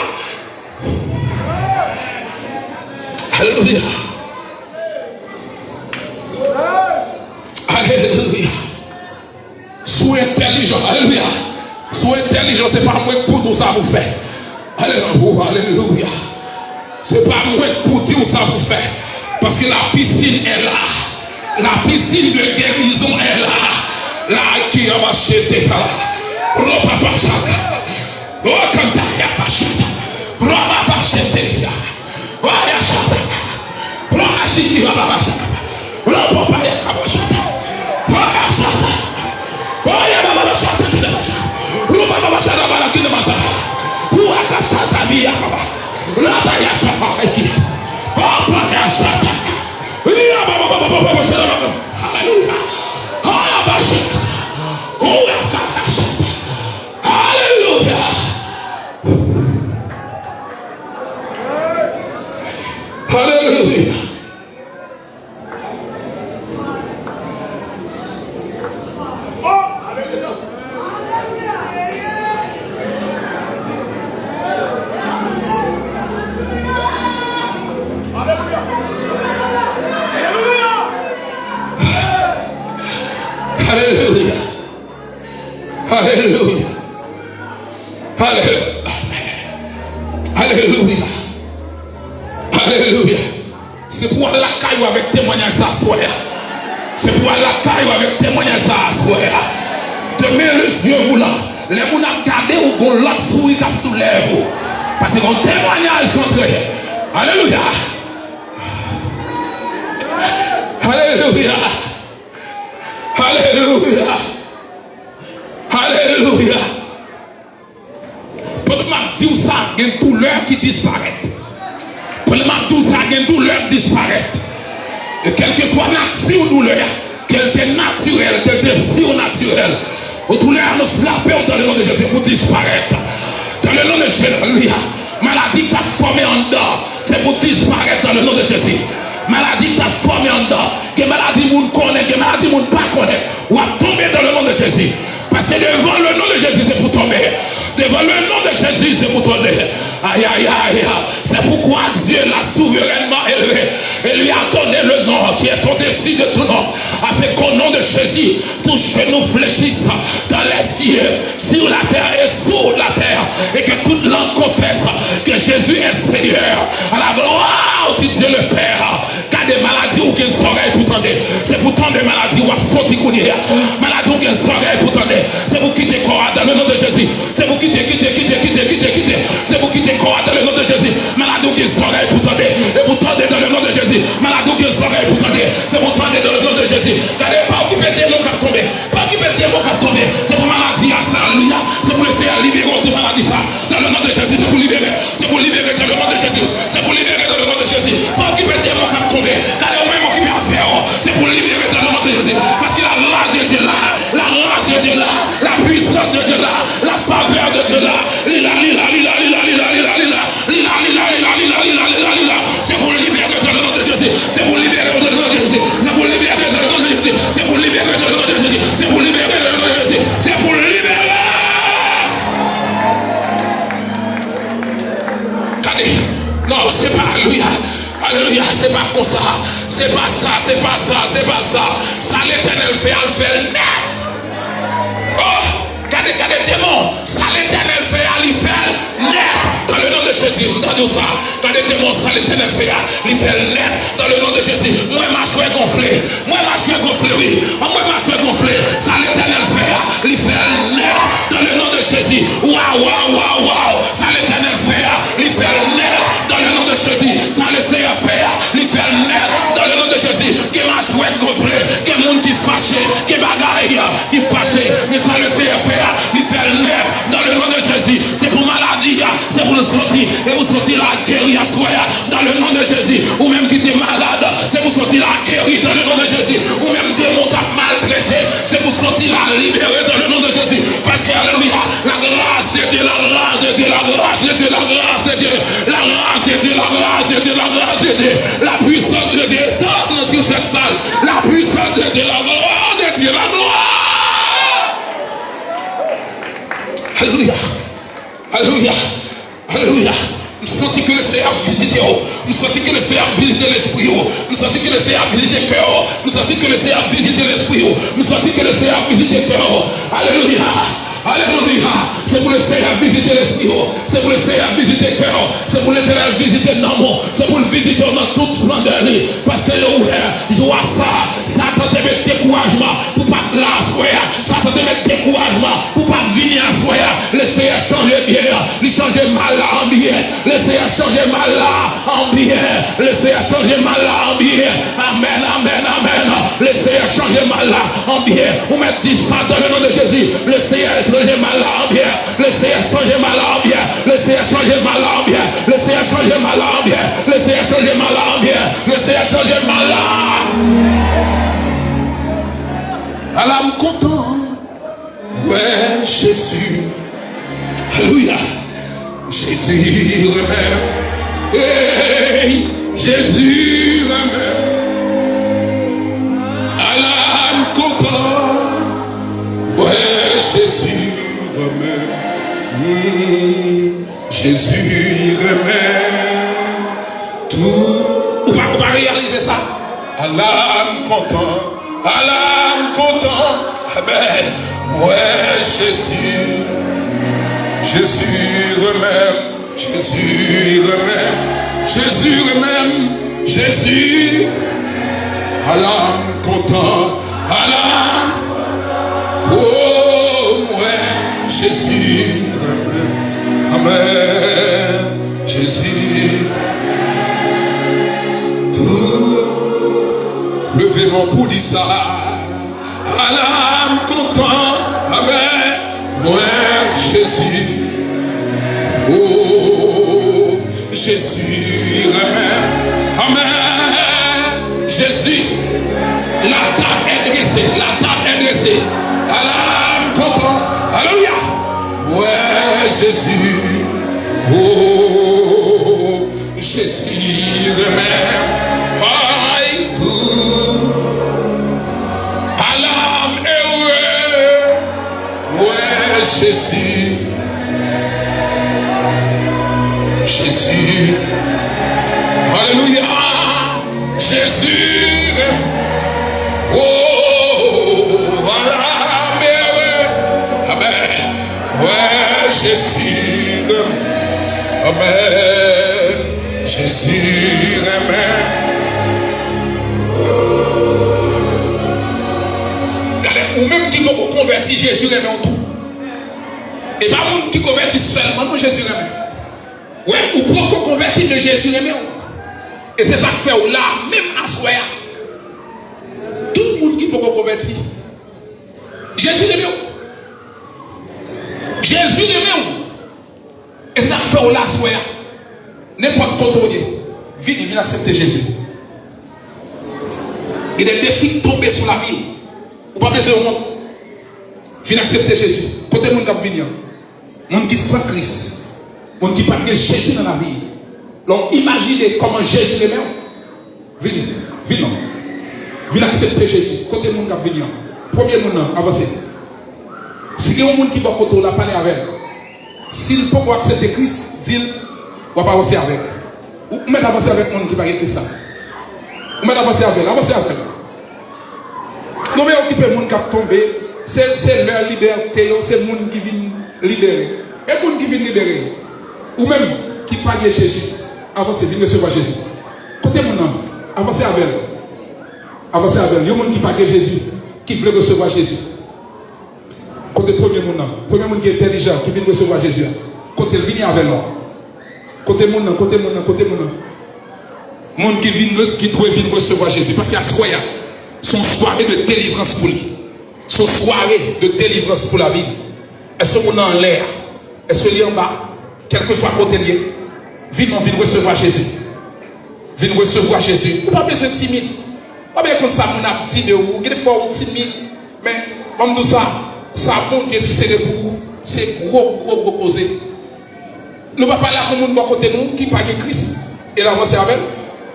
Alléluia. Alléluia. Si w entèlijan, alelouya. Si w entèlijan, se pa mwen k pou di w sa pou w fè. Alelouya, alelouya. Se pa mwen k pou di w sa pou w fè. Paske la piscine est là. La piscine de guérison est là. La ki abachete kala. Ropa pachaka. Okanta yakashata. Ropa pachete kia. Wayashata. Wayashiki bababashaka. Ropopa yakabashata. Wayashata. Wayababashata kinabasha. Rubababashata balakinamasha. Wakashata biyakaba. Rabayashata eki. Wapayashata. Yabababababashata. Hallelujah. Wayabashata. Wakabashata. Hallelujah. Hallelujah. Hallelujah. Alelouya. Alelouya. Alelouya. Alelouya. Se pou w al lakay ou avèk temwanyaj sa aswè a. Se pou w al lakay ou avèk temwanyaj sa aswè a. Demen, le Dieu voulant, lè moun ap gade w, gon lòt souri k ap sou lèv ou. Paske gon temwanyaj k antre. Alelouya. Alelouya. Alelouya. Alelouya. Pandan m ap di w sa, gen doulè ki disparèt. Pandan m ap di w sa, gen doulè k disparèt. E kèlkeswa nati doulè a, ke l te natirèl, ke l te sinatirèl, doulè a nou frape w dans le nom de Jésus pou disparèt. Dans le nom de Jésus, alelouya. Maladi k t ap fòme anndan, se pou disparèt dans le nom de Jésus. Maladi k t ap fòme anndan, gen maladi moun konnen, gen maladi moun pa konnen, w ap tonbe dans le nom de Jésus. Paske devan le nom de Jésus, se pou tonbe. Devan le nom de Jésus, se pou tonbe. Aïe, aïe, aïe. C'est pourquoi Dieu l'a souverainement élevé et lui a donné le nom qui est au-dessus de tout nom, afin qu'au nom de Jésus, tout genou fléchisse dans les cieux, sur la terre et sous la terre, et que toute langue confesse que Jésus est Seigneur, à la gloire du Dieu le Père. Gade, maladi ou gen zòrèy pou tande. Se pou tande maladi w ap soti kounye a. Maladi ou gen zòrèy pou tande. Se pou kite kò a dans le nom de Jésus. Se pou kite, kite, kite, kite, kite, kite. Se pou kite kò a dans le nom de Jésus. Maladi ou gen zòrèy pou tande. E pou tande dans le nom de Jésus. Maladi ou gen zòrèy pou tande. Se pou tande dans le nom de Jésus. Gade, pa okipe demon k ap tonbe. Pa okipe Okipe demon k ap tonbe. Se pou maladi a, alelouya. Se pou Lesenyè libere w de maladi sa. Dans le nom de Jésus, se pou libere. Se pou libere dans le nom de Jésus. Se pou libere dans le nom de Jésus. Pa okipe demon k ap tonbe. Gade ou menm okipe afè w. Se pou libere dans le nom de Jésus. Paske la grâce de Dieu la. La grâce de Dieu la. La puissance de Dieu la. La faveur de Dieu la. Li la, li la, li la, li la, li la, li la, li la. Li la, li la, li la, li la, li la, li la, li la, li la. Se pou libere dans le nom de Jésus. Se pou libere dans le nom de Jésus. Se pou libere dans le nom de Jésus. Se pou libere dans le nom de Jésus. Se pou libere dans le nom de Jésus. Se pou libere. Gade. Non, se pa, alelouya. Alelouya, se pa konsa. Se pa sa, se pa sa, se pa sa. Sa Letènèl fè a, l fè l nèt. Oh, gade, gade demon. Sa Letènèl fè a, li fè l nèt. Dans le nom de Jésus, m tande w sa. Gade demon, sa Letènèl fè a, li fè l nèt. Dans le nom de Jésus. Mwen machwè gonfle. Mwen machwè gonfle, wi. Mwen machwè gonfle. Sa Letènèl fè a, li fè l nèt. Dans le nom de Jésus. Waw, waw, waw, waw. Sa Letènèl fè a, li fè l nèt. Dans le nom de Jésus. Sa Lesenyè fè a, li fè l nèt. Dans le nom de Jésus. Gen machwè gonfle. Gen moun ki fache. Gen bagay ki fache. Men sa Lesenyè fè a, li fè l nèt. Dans le nom de Jésus. Se pou maladi a, se pou l soti. E pou soti la geri aswè a. Dans le nom de Jésus. Ou menm ki te malad, se pou soti la geri. Dans le nom de Jésus. Ou menm demon k ap maltrete, se pou soti la libere dans le nom de Jésus. Paske, alelouya, la grâce de Dieu, la grâce de Dieu, la grâce de Dieu, la grâce de Dieu, la grâce de Dieu, la grâce de Dieu, la grâce de Dieu, la puissance de Dieu étonne sur cette salle. La puissance de Dieu, la gloire de Dieu, la gloire. Alelouya. Alelouya. Alelouya. M santi ke Lesenyè ap vizite w. M santi ke Lesenyè ap vizite lespri w. M santi ke Lesenyè ap vizite kè w. M santi ke Lesenyè ap vizite lespri w. M santi ke Lesenyè ap vizite kè w. Alelouya. Alelouya. Se pou Lesenyè vizite lespri w. Se pou Lesenyè vizite kè w. Se pou Letènèl vizite nanm ou. Se pou l vizite w nan tout splendè li. Paske yo wè, jou a sa, Satan te met dekourajman pou pa t la aswè a. Satan te met dekourajman pou pa t vini aswè a. Lesenyè chanje byen an. Li chanje mal la an byen. Lesenyè chanje mal la an byen. Lesenyè chanje mal la an byen. Amèn, amèn, amèn. Lesenyè chanje mal la an byen. Ou mèt di sa dans le nom de Jésus. Lesenyè chanje mal la an byen. Lesenyè chanje mal la an byen. Lesenyè chanje mal la an byen. Lesenyè chanje mal la an byen. Lesenyè chanje mal la an byen. Lesenyè chanje mal la. Ala m kontan. Wè Jezi. Alelouya. Jezi renmen. Hey, Jezi renmen. Ala m kontan. Wè Jezi renmen. Hmm. Jezi renmen tou. Ou pa, ou pa reyalize sa? Ala m kontan, ala m kontan. Amèn. Wè Jezi. Jezi renmen m. Jezi renmen m. Jezi renmen m. Jezi. Ala m kontan. Ala. O mwen, Jezi renmen. Amèn. Jezi. Leve men w pou di sa. Ala m kontan. Amèn. Mwen, Jezi. O. Jezi renmen. Amèn. Jezi. La table est dressée. La table est dressée. Ala m kontan. Alelouya. Wè Jezi. O, Jezi renmen. Ay, pou. Ala m ere. Wè Jezi. Jezi. Alelouya. Jezi. O, ala m ere. Amèn. Wè Jezi. Amèn. Jezi renmen. Gade, ou menm ki poko konvèti, Jezi renmen w tou. E pa moun ki konvèti sèlman, non, Jezi renmen. Wè, ou poko konvèti, men Jezi renmen w. E se sa k fè w la, menm aswè a. Tout moun ki poko konvèti, Jezi renmen w. Jezi renmen w. E se sa k fè w la aswè a. Nenpòt kote w ye, vini, vin aksepte Jezi. Gen de defi k tonbe sou lavi w. Ou pa bezwen wont. Vin aksepte Jezi. Kote moun k ap vini an? Moun ki san Kris. Moun ki pa t gen Jezi nan lavi. Lè w imajine kòman Jezi renmen w. Vin, vin non. Vin aksepte Jezi. Kote moun k ap vini an? Premye moun nan, avanse. Si gen yon moun ki bò kote w la, pale avè l. Si l poko aksepte Kris, di l w ap avanse avè l. Ou mèt avanse avèk moun ki pa gen Kris la. Ou mèt avanse avè l. Avanse avè l. Non, men okipe moun k ap tonbe. Se, se lè libète yo, se moun ki vin libere. E moun ki vin libere yo. Ou menm ki pa gen Jezi, avanse, vin resevwa Jezi. Kote moun nan? Avanse avè l. Avanse avè l. Yon moun ki pa gen Jezi, ki vle resevwa Jezi. Kote premye moun nan? Premye moun ki entèlijan, ki vin resevwa Jezi a. Kote l? Vini avè l non. Kote moun nan? Kote moun nan? Kote moun nan? Moun ki vin, ki dwe vin resevwa Jezi. Paske aswè a, se yon sware de delivrans pou li. Se yon sware de delivrans pou lavi l. Èske moun nan anlè a? Èske li anba? Kèlkeswa kote l ye, vin non, vin resevwa Jezi. Vin resevwa Jezi. Ou pa bezwen timid. Ou pa bezwen konn sa moun ap di de ou. Gen de fwa ou timid. Men, ban m di w sa, sa Bondye sere pou ou, se gwo, gwo, gwo koze. Nou pa pale ak yon moun bò kote nou ki pa gen Kris, e l avanse avè l.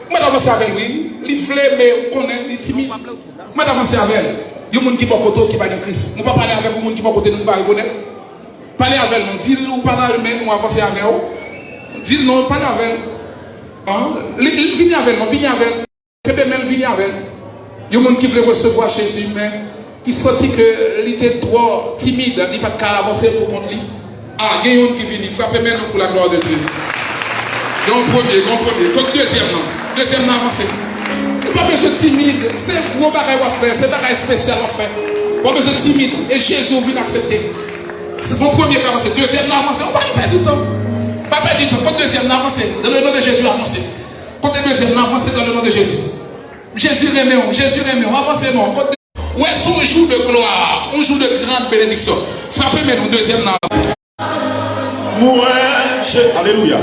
Mwen t avanse avè l, wi. Li vle, men ou konnen, li timid. Mwen t avanse avè l. Yon moun ki bò kote w ki pa gen Kris. Nou pa pale avèk yon moun ki bò kote nou, nou pa rekonèt. Pale avè l, non. Di l ou pa nan renmen, nou avanse avè w. Di l non, pale avè l. An? Li, li, vini avè l, non, vini avè l. Kenbe men l, vini avè l. Yon moun ki vle resevwa Jezi, men ki santi ke li te twò timid, li pa t ka avanse pou kont li. A, gen youn ki vini, frape men nou pou la glwa de Dye. Gen yon premye, gen yon premye. Kot dezyèm nan? Dezyèm nan avanse. Ou pa bezwen timid. Se gwo bagay w ap fè, se bagay espesyal w ap fè. Ou pa bezwen timid. E Jezi ou vin aksepte. Se bon premye k avanse. Dezyèm nan avanse. Ou pa pèdi tan. Pa pèdi tan. Kot dezyèm nan? Avanse. Dans le nom de Jésus, avanse. Kote dezyèm nan? Avanse dans le nom de Jésus. Jezi renmen w, Jezi renmen w, avanse non. Kote, wè, se yon jou de glwa, yon jou de grand benediksyon. Frape men nou, dezyèm nan. Mwen, je, alelouya.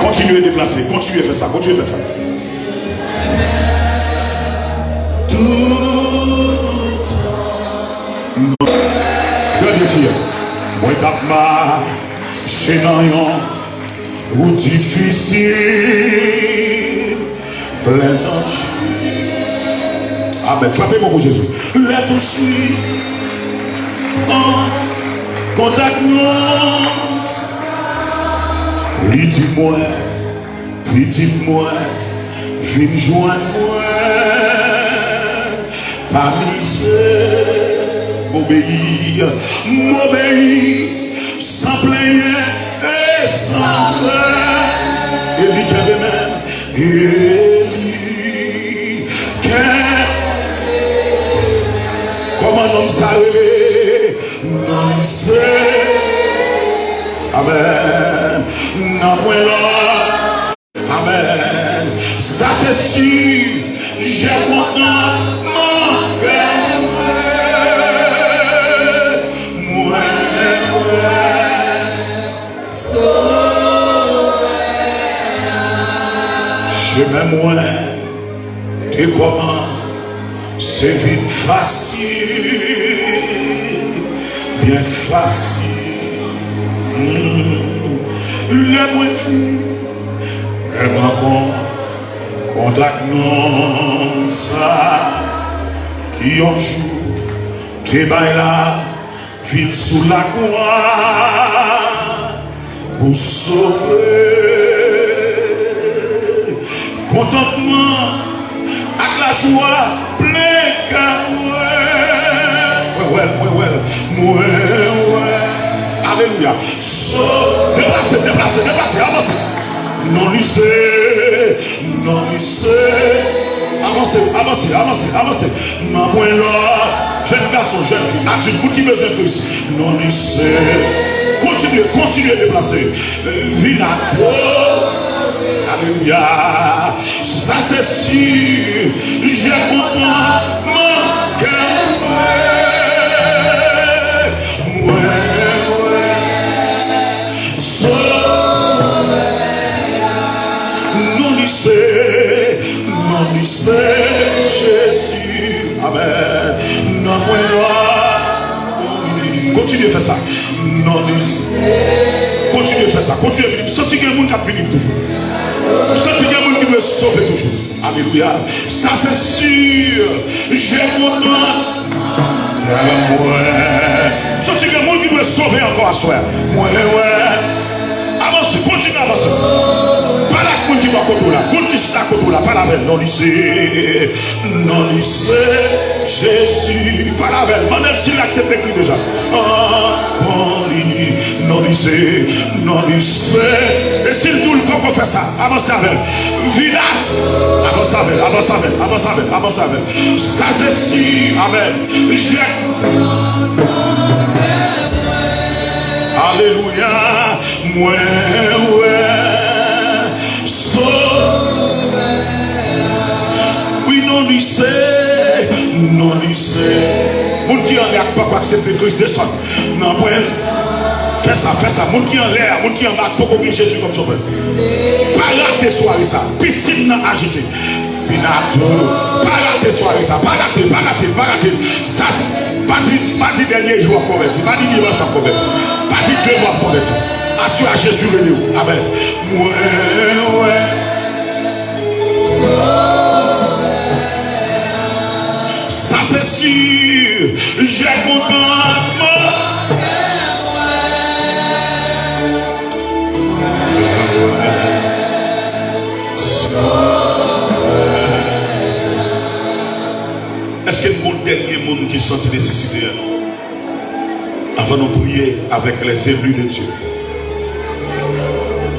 Kontinye deplase, kontinye fè sa, kontinye fè sa. Tout. Gade fi a. Mwen k ap mache nan yon wout difisil, plen danje. Amèn. Frape men w pou Jezi. Lè tou swi an kontak non, li di mwen, pitit mwen, vin jwenn mwen. Pa mize, m obeyi, m obeyi, san plenyen e san plè. E li kenbe men m, e li kenbe. Kòman nonm sa rele? Non li se. Amèn. Nan mwen lò. Amèn. Sa se si, je kontantman kè mwen, mwen wè Sovè a. Chemen mwen te kòmanse vin fasil, byen fasil. Hmm. Lè mwen vin, lè mwen bon, kontak non sa ki yon jou te bay lavi l sou lakwa pou sove. Kontantman ak lajwa plen kè mwen. Mwen wè l, mwen wè l, mwen wè. Alelouya. So, deplase, deplase, deplase, avanse. Non li se, non li se. Avanse, avanse, avanse, avanse. Nan mwen lò, jèn gason, jèn fi, adilt, moun ki bezwen Kris. Non li se. Kontinye, kontinye deplase. Vin ak ou. Alelouya. Sa se si, je kontantman kè mwen. Non li se, non li se Jezi. Amèn. Non mwen an. Kontinye fè sa. Non li se. Kontinye fè sa. Kontinye vini. M santi gen moun k ap vini toujou. M santi gen moun ki dwe sove toujou. Alelouya. Sa se si. Je kontan. Mwen. M santi gen moun ki dwe sove ankò aswè. Mwen wè. Avanse, kontinye avanse. Pale ak moun ki bò kote w la. Moun ki chita kote w la. Pale avè l. Non li se. Non li se Jezi. Pale avè l. Mande l si l aksepte Kris deja. Ah, bon li. Non li se. Non li se. E si l di w l poko fè sa. Avanse avè l. Vin ak. Avanse avè l, avanse avè l, avanse avè l, avanse avè l. Sa se si. Amèn. Je. Alelouya. Mwen wè. Sovè. Wi, non li se. Non li se. Moun ki anlè a k poko aksepte Kris, desann. Nan pwen. Fè sa, fè sa. Moun ki anlè a, moun ki anba a k poko gen Jezi kòm sovè. Pa rate sware sa. Pisin nan ajite. Binato. Pa rate sware sa. Pa rate, pa rate, pa rate. Sa se, pa di, pa di dènye jou w ap konvèti. Pa di dimanch w ap konvèti. Pa di demen w ap konvèti. Aswè a Jezi rele w. Amèn. Mwen wè. Sa se si. Je kontantman. Èske n gon dènye moun ki santi nesesite a? Avan nou priye avèk les élus de Dieu,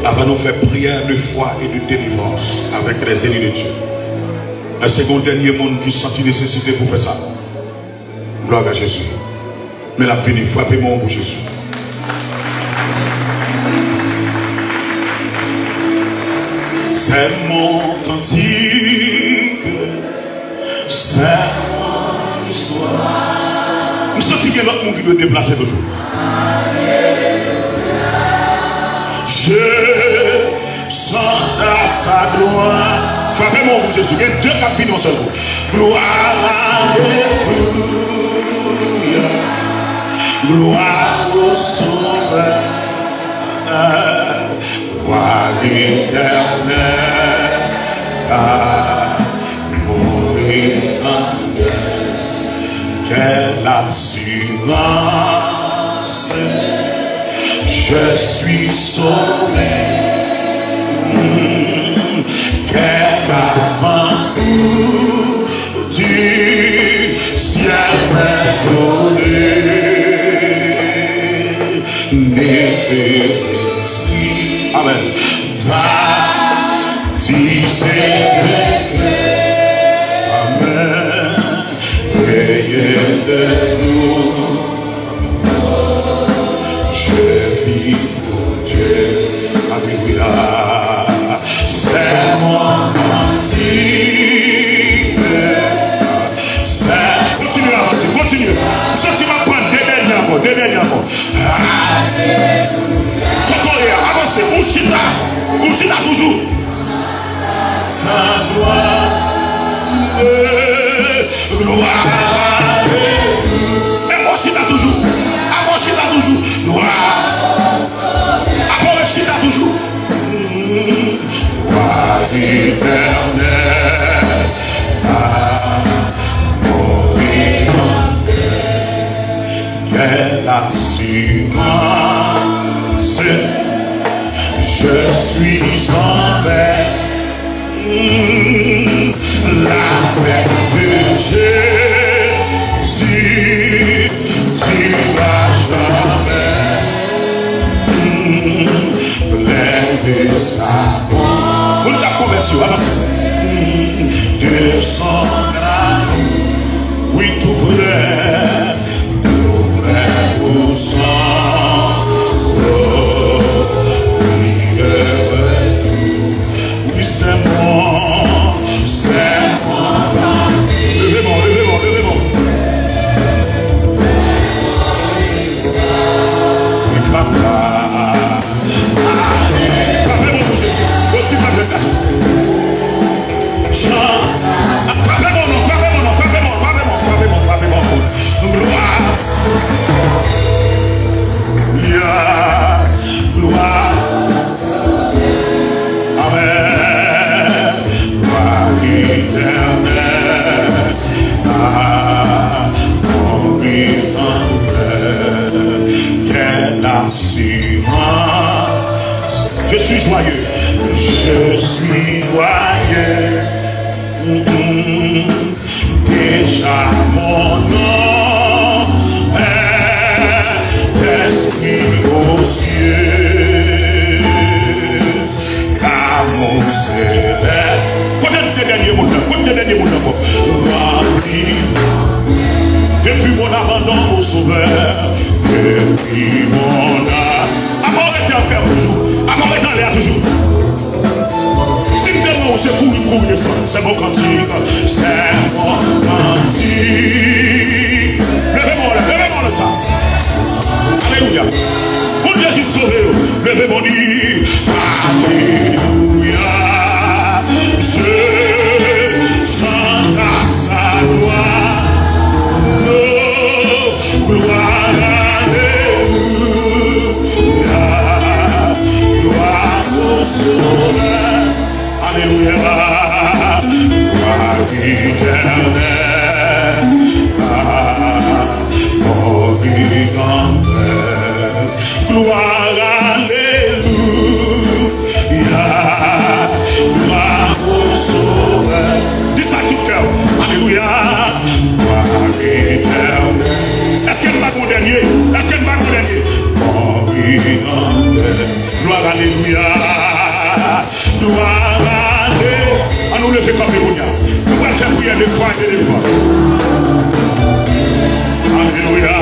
avan nou fè priyè de fwa e de delivrans avèk les élus de Dieu, èske gon dènye moun ki santi nesesite pou fè sa? Glwa a Jezi. Men l ap vini, frape men w pou Jezi. C'est mon cantique, c'est mon histoire. M santi gen lòt moun ki dwe deplase toujou. Je chante à sa gloire. Frape men w pou Jezi. Gen de k ap vini yon sèl kou. Gloire, alelouya. Gloire au Sauveur. Gloire éternelle à mon Rédempteur. Quelle assurance, je suis sauvé. Quel amour du ciel m'est donné. Né de l'Esprit. Amen. Baptisé de feu. Amen. Payé de nous. Je vis pour Dieu. Alelouya. C'est mon cantique. C'est... Kontinye avanse, kontinye. M santi m ap pran de dènye ankò, de dènye ankò. Kote w ye a, avanse, ou chita, ou chita toujou. Sans gloire, gloire. E w chita toujou, a w chita toujou. Gloire. Ankò, chita toujou. Gloire éternelle à mon Rédempteur. Quelle assurance, je suis en paix. L'avec de Jésus, tu vas jamais. Plein de sa... Moun k ap konvèti yo, avanse. De son amour, wi, tou prè. Leve men w, leve men w, leve men w. Frape men w pou Jezi. Osi frape men w. Soyez, mm, mm, déjà mon nom est inscrit aux cieux. Car mon céleste. Kote te dènye moun nan? Kote te dènye moun nan? Ranpli. Depuis mon abandon au Sauveur, depuis mon a-, Apa w rete an pè toujou? Apa w rete anlè a toujou? Si m te mwen, ou se kouri, m kouri desann. C'est mon cantique, c'est mon cantique. Leve men w la, leve men w la sa. Alelouya. Bondye jis sove yo. Leve men w, di, alelouya. Je chante à sa gloire. Oh, gloire, alelouya. Gloire au Sauveur. Alelouya. Gloire éternelle à mon Rédempteur. Gloire, alelouya. Gloire au Sauveur. Di sa tout kè w. Alelouya. Gloire éternelle. Èske n pa gon dènye? Èske n pa gon dènye? Gloire, alelouya. Gloire, ale. Ann nou leve kanpe kounye a. Nou pral fè priyè de fwa e de levant. Alelouya.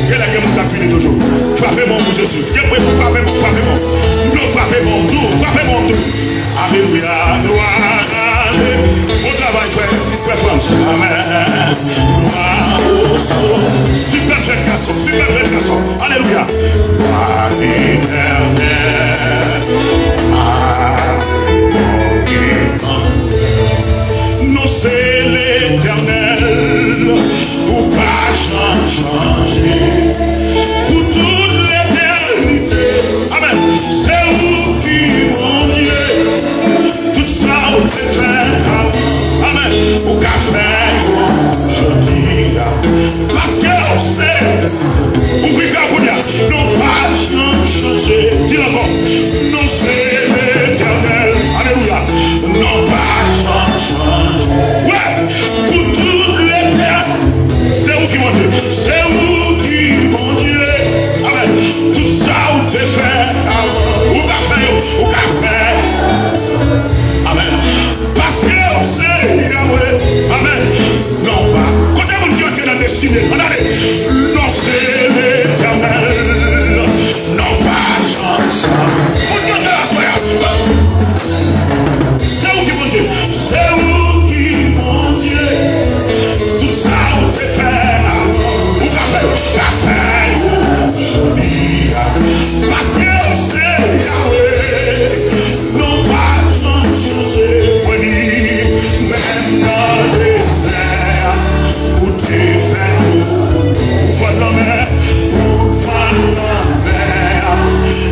Genlè gen moun k ap vini toujou. Frape men w pou Jezi. Gen moun frape men w, frape men w. M vle w frape men w tou, frape men w tou. Alelouya, glwa, ale. Bon travay, frè, frè Frans. Amèn. Glwa o Sovè. Sipèb jèn gason, sipèb jèn gason. Alelouya. Glwa Letènèl. Ah, non se Letènèl. Ou pa janm chanje. Pou tout letènite. Amèn. Se ou ki Bondye. Tout sa ou te fè avan. Amèn. Ou ka fè yo jodi a. Paske ou se. Ouvri kè w kounye a. Non pa janm chanje. Di l ankò. Non se Letènèl. Alelouya. Non pa janm chanje. Wè. Pou tout letènite. Se ou ki Bondye. Se ou ki Bondye. Amèn. Tout sa ou te fè avan. Ou ka fè yo. Ou ka fè. Amèn. Paske ou se Yahweh. Amèn. Non pa. Kote moun ki antre nan destine? Ann ale. Non se Letènèl. Non pa janm chanje. Moun ki antre aswè a. Se ou ki Bondye. Se ou ki Bondye. Tout sa ou te fè avan, ou ka fè, ou ka fè yo jodi a. Paske ou se Yahweh, non pa janm chanje. Mwen di, menm nan dezè a, ou te fè tou. Ou fè lanmè, ou fè lanmè a,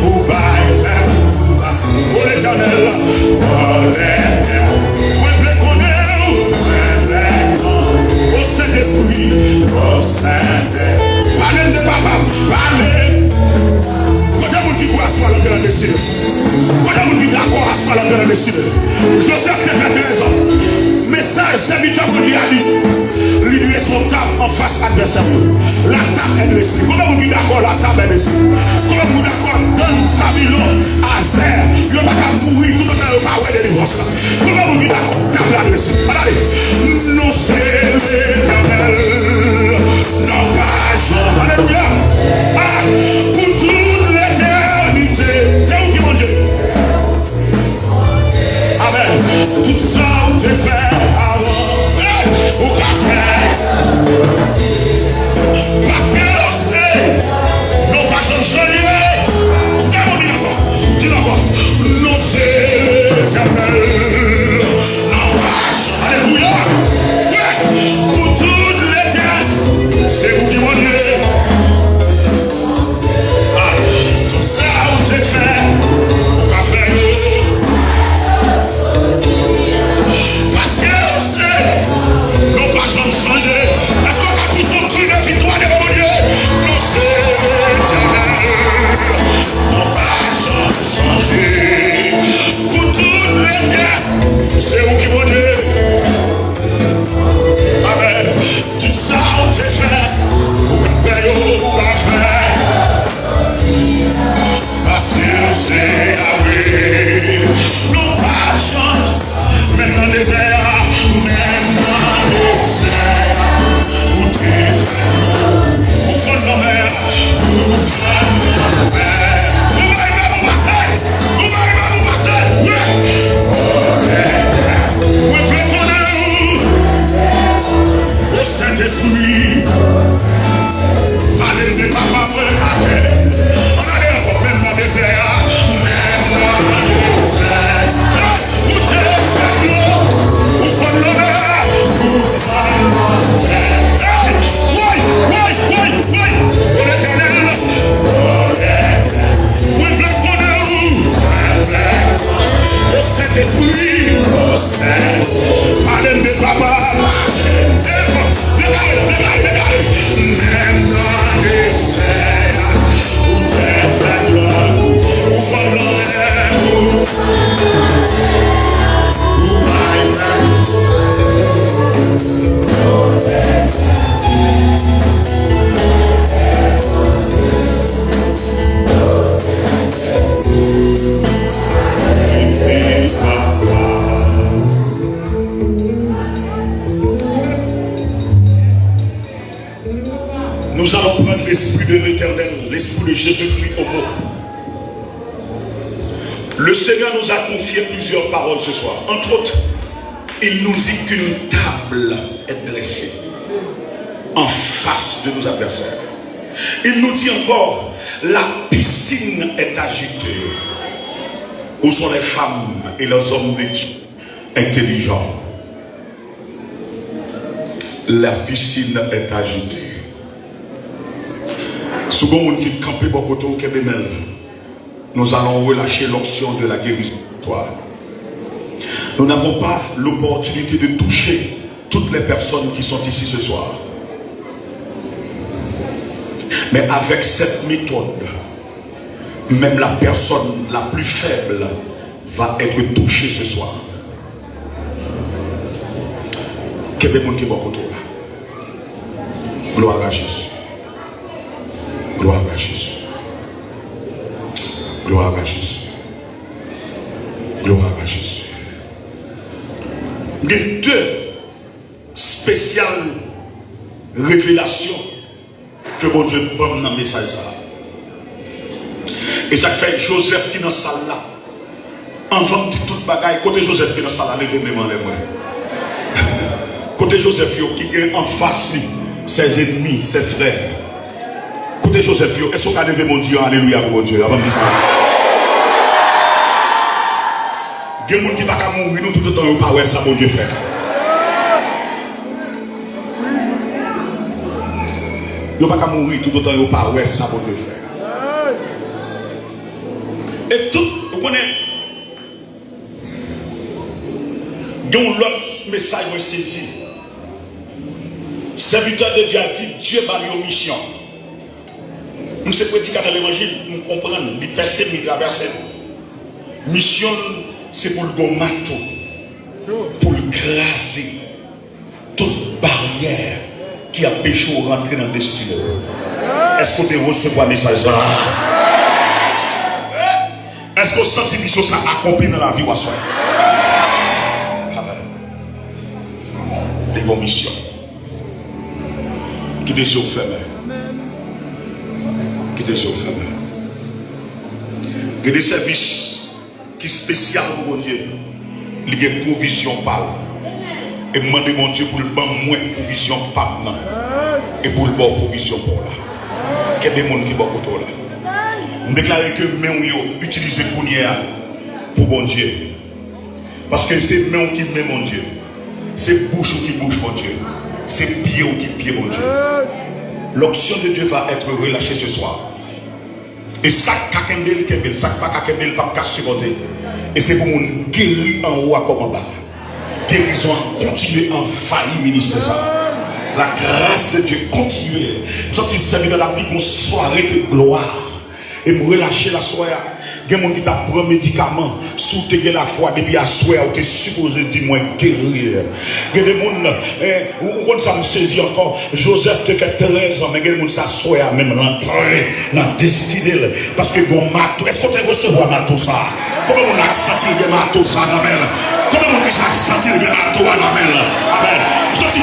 ou bay pèp ou pase. O Letènèl, o Letènèl, mwen vle konnen ou, mwen vle konnen. O Sentespri, o Sentespri, pale m de papa m, pale. Kote moun ki kwè aswè a l antre nan destine? Kote moun ki dakò aswè a l antre nan destine? Jozèf te fè trèz an. Mesaj sèvitè Bondye a di, li dwe se yon tab anfas advèsè pou ou. La table est dressée. Konbyen moun ki dakò la table est dressée? Konbyen moun ki dakò Dann, Zavilon, Azè, yo pa ka mouri toutotan yo pa wè delivrans la? Konbyen moun ki dakò tab la drese? Ann ale. Non se Letènèl. Non pa janm. Alelouya. Ah, pou tout letènite. Se ou ki Bondye. Amèn. Tout sa ou te fè avan, ou ka fè. Paske ou se, non pa janm chanje. Di l ankò, di l ankò. Non se Letènèl. Non pa janm. Se ou ki Bondye. Amèn. Tout sa ou te fè, ou ka fè yo, ou ka fè. Paske ou se Yawe. Nou pa chante, menm nan dezè a, menm nan dezè a, ou te fè. Ou fè lanmè, ou fè lanmè. Ou bay men pou pase, ou bay men pou pase. Wi. Mwen vle konnen ou. O Sentespri, pale m de papa mwen atè. Ann ale ankò, menm nan dezè a, menm nan dezè a. Ou te fè dlo, ou fè lanmè, ou fè lanmè. Hey! Woy, woy, woy, woy! O Letènèl, o Letènèl, mwen vle konnen ou. O Sentespri, o Sentespri, pale m de papa. Hey! Degage, degage, degage. Menm nan dezè a, ou te fè dlo, ou fè lanmè, ou, ou bay men. Nous allons prendre l'Esprit de l'Éternel, l'Esprit de Jésus-Christ au mot. Le Seigneur nous a confié plusieurs paroles ce soir. Entre autres, il nous dit qu'une table est dressée en face de nos adversaires. Il nous dit encore, la piscine est agitée. Où sont les femmes et les hommes de Dieu intelligents? La piscine est agitée. Si w gen yon moun ki kanpe bò kote w, kenbe men l. Nous allons relâcher l'onction de la guérison. Nous n'avons pas l'opportunité de toucher toutes les personnes qui sont ici ce soir. Mais avec cette méthode, même la personne la plus faible va être touchée ce soir. Kenbe moun ki bò kote w la. Gloire à Jésus. Gloire à Jésus. Gloire à Jésus. Gloire à Jésus. M gen de espesyal revelasyon ke Bondye ban m nan mesaj sa a. E sa k fè Joseph ki nan sal la, anvan m di tout bagay, kote Joseph ki nan sal la, leve men w anlè mwen. Kote Joseph yo ki gen anfas li, ses ennemis, ses frères? Kote Joseph yo? Èske w ka leve men w di yon alelouya pou Bondye avan m di sa? Gen moun ki pa ka mouri non toutotan yo pa wè sa Bondye fè. Yo pa ka mouri toutotan yo pa wè sa Bondye fè. E tout, ou konnen, gen yon lòt mesaj mwen sezi. Sèvitè de Dye a di Dye ba l yon misyon. M se predikatè levanjil, m konprann, li pèse m, li travèse m. Misyon l, se pou l gen mato, pou l kraze tout baryè ki anpeche w rantre nan destine w. Èske w te resevwa mesaj sa a? Èske w santi misyon sa akonpli nan lavi w aswè? Amèn. Li gen yon misyon. Kite zye w fèmen. Kite zye w fèmen. Gen de sèvis ki espesyal pou Bondye. Li gen pwovizyon pa l. E m mande Bondye pou l ban mwen pwovizyon pa m nan. E pou l ba w pwovizyon pa w la. Kenbe moun ki bò kote w la. M deklare ke men w yo itilize kounye a pou Bondye. Paske se men w ki men Bondye. Se bouch ou ki bouch Bondye. Se pye w ki pye Bondye. L'onction de Dieu va être relâchée ce soir. E sa k ka kenbe l, kenbe l. Sa k pa ka kenbe l, p ap ka sipòte. E se pou moun geri anwo a kòm anba. Gerizon an kontinye anvayi ministè sa a. La grâce de Dieu kontinye. M santi sèvitè la di gon sware de glwa. E m relache l aswè a. Gen moun ki t ap pran medikaman. Si w te gen lafwa, depi aswè a, ou te sipoze di, "Mwen geri." Gen de moun, eh, ou, ou konn sa m sezi ankò? Jozèf te fè trèz an, men gen de moun, se aswè a menm, l antre nan destine l. Paske gen yon mato. Èske w te resevwa mato sa a? Konbyen moun ak santi l gen mato sa a nan men l? Konbyen moun ki sa ak santi l gen mato a nan men l? Amèn. M santi,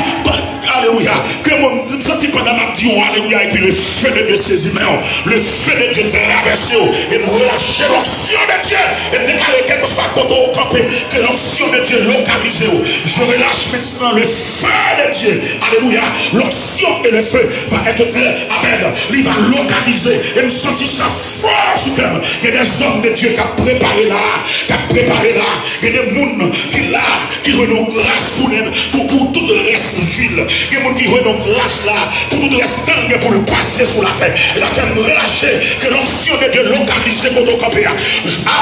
alelouya. Ke mwen, m santi pandan m ap di yon alelouya, epi le feu de Dieu sezi men w, le feu de Dieu travèse w, e m relache l'onction de Dieu, e m deklare kèlkeswa kote w kanpe, ke l'onction de Dieu lokalize w. Je relâche maintenant le feu de Dieu. Alléluia. L'onction et le feu va être très, amen. Li va lokalize. E m santi sa fò sou kè m. Gen de zòm de Dye k ap prepare la, k ap prepare la. Gen de moun ki la, ki jwenn yon gras pou, pou, pou tout rès vi l. Gen moun ki jwenn yon gras la, pou tout rès tan l gen pou l pase sou latè. E sa fè m relache ke l'onction de Dieu lokalize kote w kanpe a.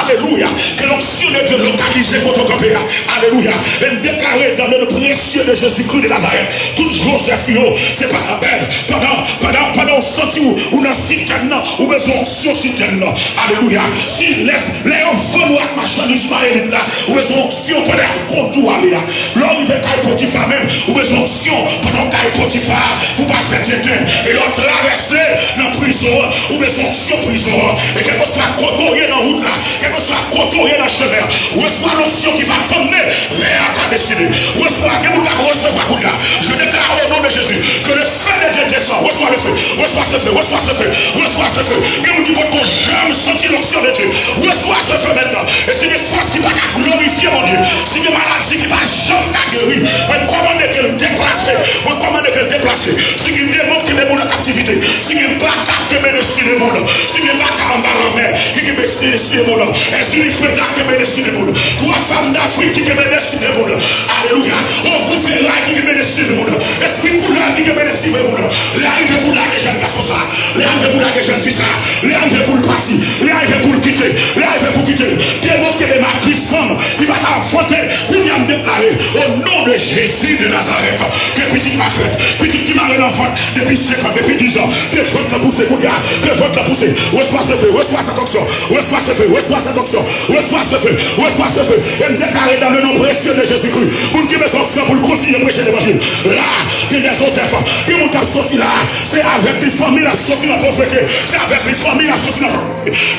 Alelouya. Ke l'onction de Dieu lokalize kote w kanpe a. Alelouya. E m deklare dans le nom précieux de Jésus-Christ de Nazareth, tout Joseph yo, se pa lapèn. Pandan, pandan, pandan w santi w, ou nan sitèn nan, ou bezwen onksyon sitèn nan. Alelouya. Si lè, lè yo vann ou ak machandiz Mayilit la, ou bezwen onksyon pandan y ap kondui w ale a. Lè w rive kay Potifa menm, ou bezwen onksyon pandan w kay Potifa pou pa fè tenten. E lè w travèse nan prizon an, ou bezwen onksyon prizon an. E kèlkeswa kote w ye nan wout la, kèlkeswa kote w ye nan chemen an, resevwa l'onction qui va t'emmener vers ta destinée. Resevwa, gen moun k ap resevwa kounye a. Je déclare au nom de Jésus que le feu de Dieu descend. Reçois le feu. Reçois ce feu. Reçois ce feu. Reçois ce feu. Gen moun ki potko janm santi l'onction de Dieu. Reçois ce feu maintenant. E si gen fòs ki pa ka glorifye Bondye, si gen maladi ki pa janm ka geri, mwen kòmande ke l deplase. Mwen kòmande ke l deplase. Si gen demon ki kenbe moun an kaptivite, si gen baka k kenbe destine moun, si gen baka anba lanmè ki kenbe destine moun, Ezili Freda k kenbe destine moun, twa fanm Dafrik ki kenbe destine moun, alelouya, ogou feray ki kenbe destine moun, espri koulèv ki kenbe destine moun, lè a rive pou lage jèn gason sa, lè a rive pou lage jèn fi sa, lè a rive pou l pati, lè a rive pou l kite, lè a rive pou kite. Demon kenbe matris fanm ki pa ka anfante, kounye a m deklare, au nom de Jésus de Nazareth, ke pitit pa fèt, pitit ki mare nan vant depi senk an, depi diz an, ke vant lan pouse kounye a, ke vant lan pouse. Reçois ce feu, reçois cette onction, reçois ce feu, reçois cette onction, reçois ce feu, reçois ce feu. E m deklare dans le nom précieux de Jésus-Christ, moun ki bezwen onksyon pou l kontinye preche levanjil. La, gen de Joseph, gen moun k ap soti la, se avèk li fanmi l ap soti nan povrete, se avèk li fanmi l ap soti nan povrete.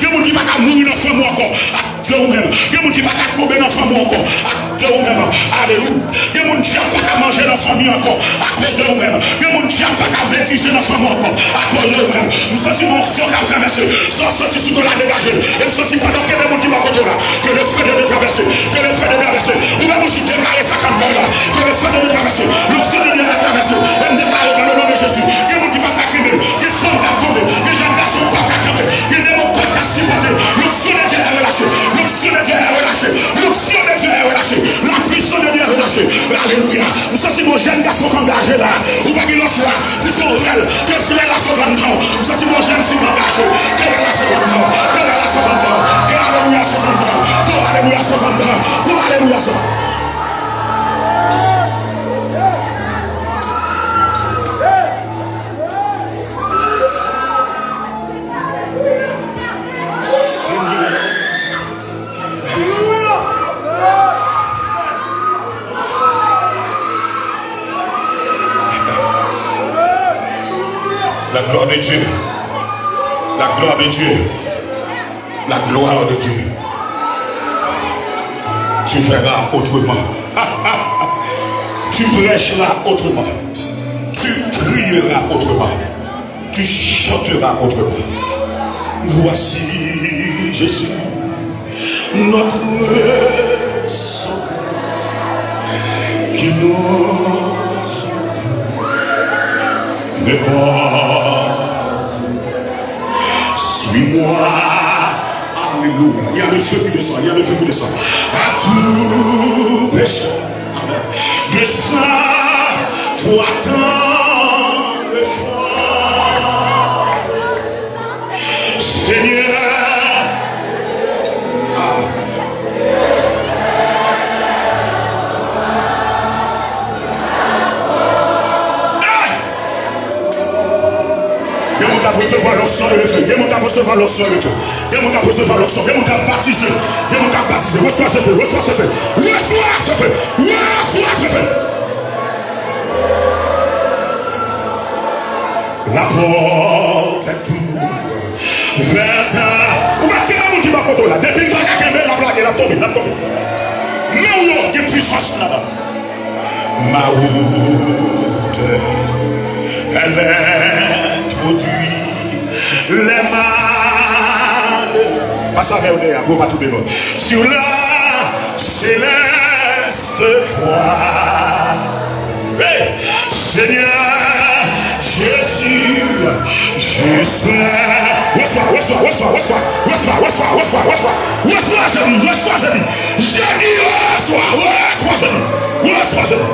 Gen moun ki pa ka mouri nan fanmi w ankò. Aktyè ou menm. Gen moun ki pa ka tonbe nan fanmi w ankò. Aktyè ou menm. Alelouya. Gen moun dyab pa ka manje nan fanmi ankò. Akoz de ou menm. Gen moun dyab pa ka metrize nan fanmi w ankò. Akoz de ou menm. M santi yon onksyon k ap travèse. Sa w santi sou do la, degaje l. E m santi pandan w kenbe moun ki bò kote w la, ke le feu de Dieu travèse. Ke le feu de Dieu travèse. Ou menm ou jis deklare sa k anndan w la. Que le feu de Dieu traverse. L'onction de Dieu va traverser. E m deklare dans le nom de Jésus. Gen moun ki p ap ka kenbe. Gen fanm k ap tonbe. Gen jèn gason k p ap ka kanpe. Gen demon k p ap ka sipòte. L'onction de Dieu est relâchée. L'onction de Dieu est relâchée. L'onction de Dieu est relâchée. La puissance de Dieu est relâchée. Alelouya. M santi yon jèn gason k angaje la. Ou pa gen lòt chwa. Plis yon rèl. Ke rèl la sot anndan w. M santi yon jèn fi k angaje. Ke rèl la sot anndan w. Ke rèl la sot anndan w. Ke alelouya sot anndan w. Ke alelouya sot anndan w. Ke alelouya sot anndan w. La gloire de Dieu. La gloire de Dieu. La gloire de Dieu. Tu verras autrement. Tu prêcheras autrement. Tu prieras autrement. Tu chanteras autrement. Voici Jésus, notre Sauveur, qui nous sauve. Ne pas Suis-moi. Alléluia. Il y a le feu qui descend. Il y a le feu qui descend. À tout pécheur. Amen. De sa foi tant le fort. Seigneur. Ah. Gen moun k ap resevwa l'onction de le feu. Gen moun k ap resevwa l'onction de le feu. Gen moun k ap resevwa lonksyon, gen moun k ap batize, gen moun k ap batize. Resevwa se fè, resevwa se fè, resevwa se fè, resevwa se fè. La porte est ouverte. Ou mèt kenbe moun ki bò kote w la. Depi l pa ka kenbe, l ap lage, l ap tonbe, l ap tonbe. Men w yo, gen pwisans ladan. Ma route, elle introduit les malheureux. Pase avè yo dèyè, pou yo pa tonbe non. Sur la céleste voie. Hey! Seigneur, je suis, je suis. Resevwa, resevwa, resevwa, resevwa, resevwa, resevwa, resevwa, resevwa, resevwa, jeni, resevwa, jeni. Jeni, resevwa, resevwa, jeni, resevwa, jeni.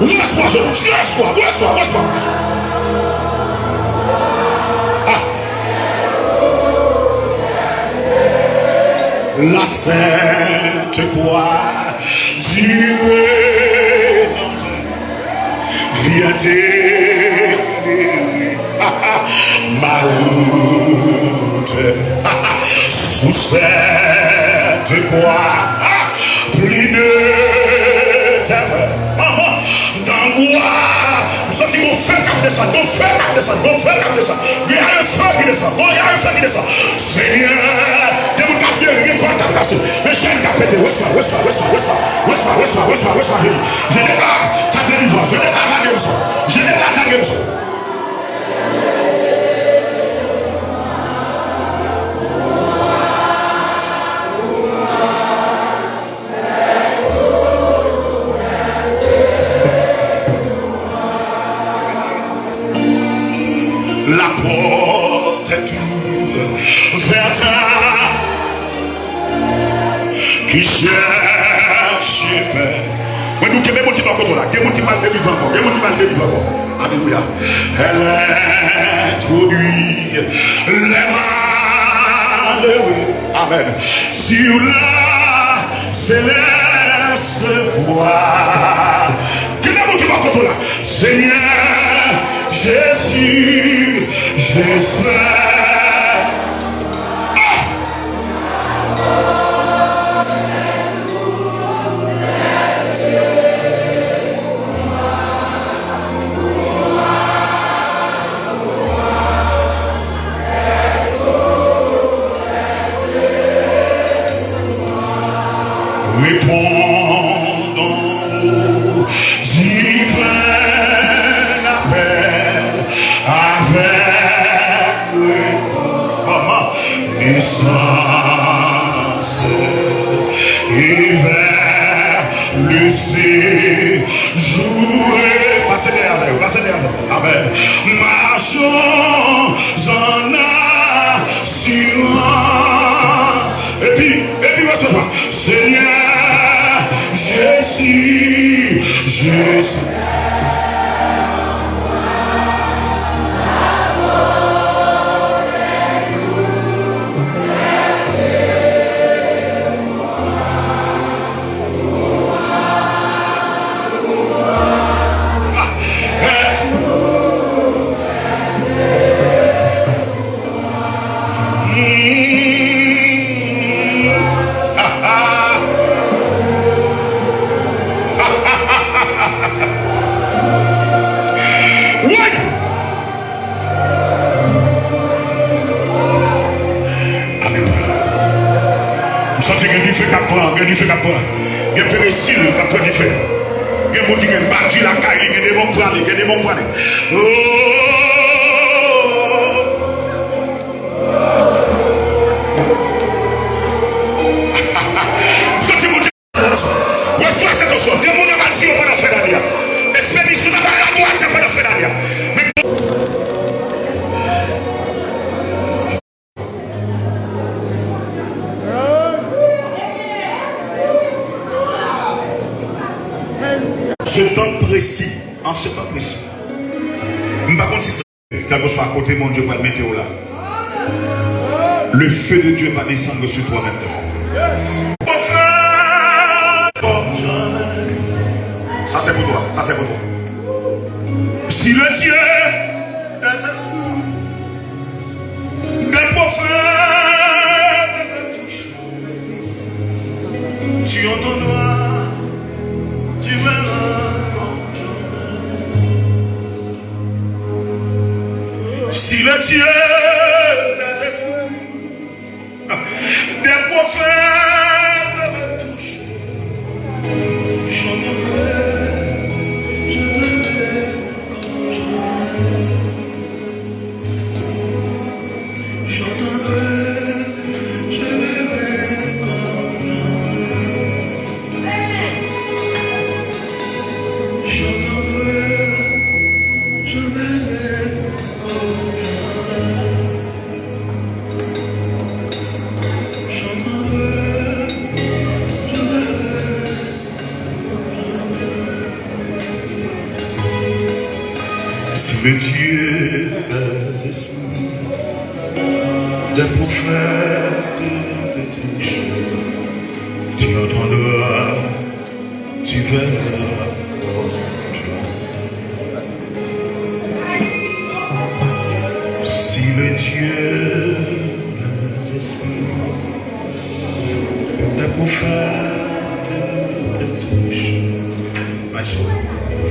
Resevwa, jeni, resevwa, resevwa, resevwa. Ah. La sainte croix du Rédempteur vient éclairer ma route. Sous cette croix, pli de tèmwen. Manman, nan bwa, m santi gon fè k ap desann, gon fè k ap desann, gon fè k ap desann. Gen yon fè ki desann, gon yon fè ki desann. Senyè, gen moun k ap geri, gen kòd k ap kase, gen chèn k ap pete. Resevwa, resevwa, resevwa, resevwa, jeni. Je déclare ta délivrance, je déclare ta guérison, je déclare ta guérison. La porte est ouverte à qui cherche paix. Mwen di w kenbe moun ki bò kote w la. Gen moun ki pral delivre ankò. Gen moun ki pral delivre ankò. Alelouya. Elle introduit les malheureux. Amen. Sur la céleste voie. Kenbe moun ki bò kote w la. Seigneur, je suis, je suis. Ah! Répondons au divin appel avec reconnaissance et vers le séjour. Pase dèyè avè yo, pase dèyè avè yo. Amen. Marchons en assurance. Epi, epi resevwa. Seigneur, je suis, je suis. Woy! Alelouya. M santi gen dife k ap pran, gen dife k ap pran. Gen peresil k ap pran dife. Gen moun ki gen badji lakay li, gen demon k prale, gen demon k prale. Oh! Soti Bondye. Resevwa sèt onksyon. Demon yo pa di yo pandan fen dane a. Ekspedisyon nan bagay la atè pandan fen dane a. Men se tan presi. An se tan presi. M pa konn si Kèlkeswa kote Bondye pral mete w la, le feu de Dieu va descendre sur toi maintenant. Sa se pou twa, sa se pou twa. Si le Dieu des esprits, des prophètes, Tu entendras, tu verras comme jamais. Si le Dieu des esprits, des prophètes me touche, j'entendrai, je verrai comme jamais. J'entendrai, je verrai comme jamais. J'entendrai, je verrai comme jamais. J'entendrai, je verrai. Si le Dieu des esprits, des prophètes te touche, tu entendras, tu verras. Si le Dieu des esprits, des prophètes te touche. Maestro,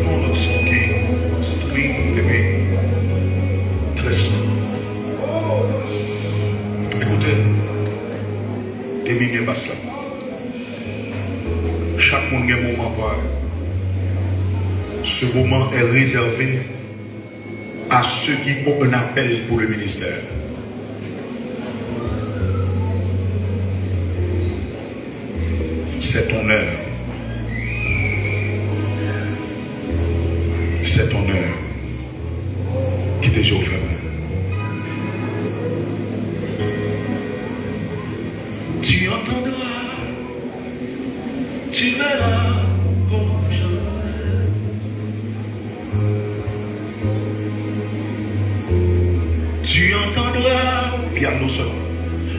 yon lòt son ki strik epi trè sonb. Ekoute, domine bas la. Chak moun gen moman pa yo. Ce moment est réservé à ceux qui ont un appel pour le ministère. C'est ton heure. C'est ton heure. Kite je w fèmen. Tu entendras, tu verras comme jamais. Tu entendras, piano solo.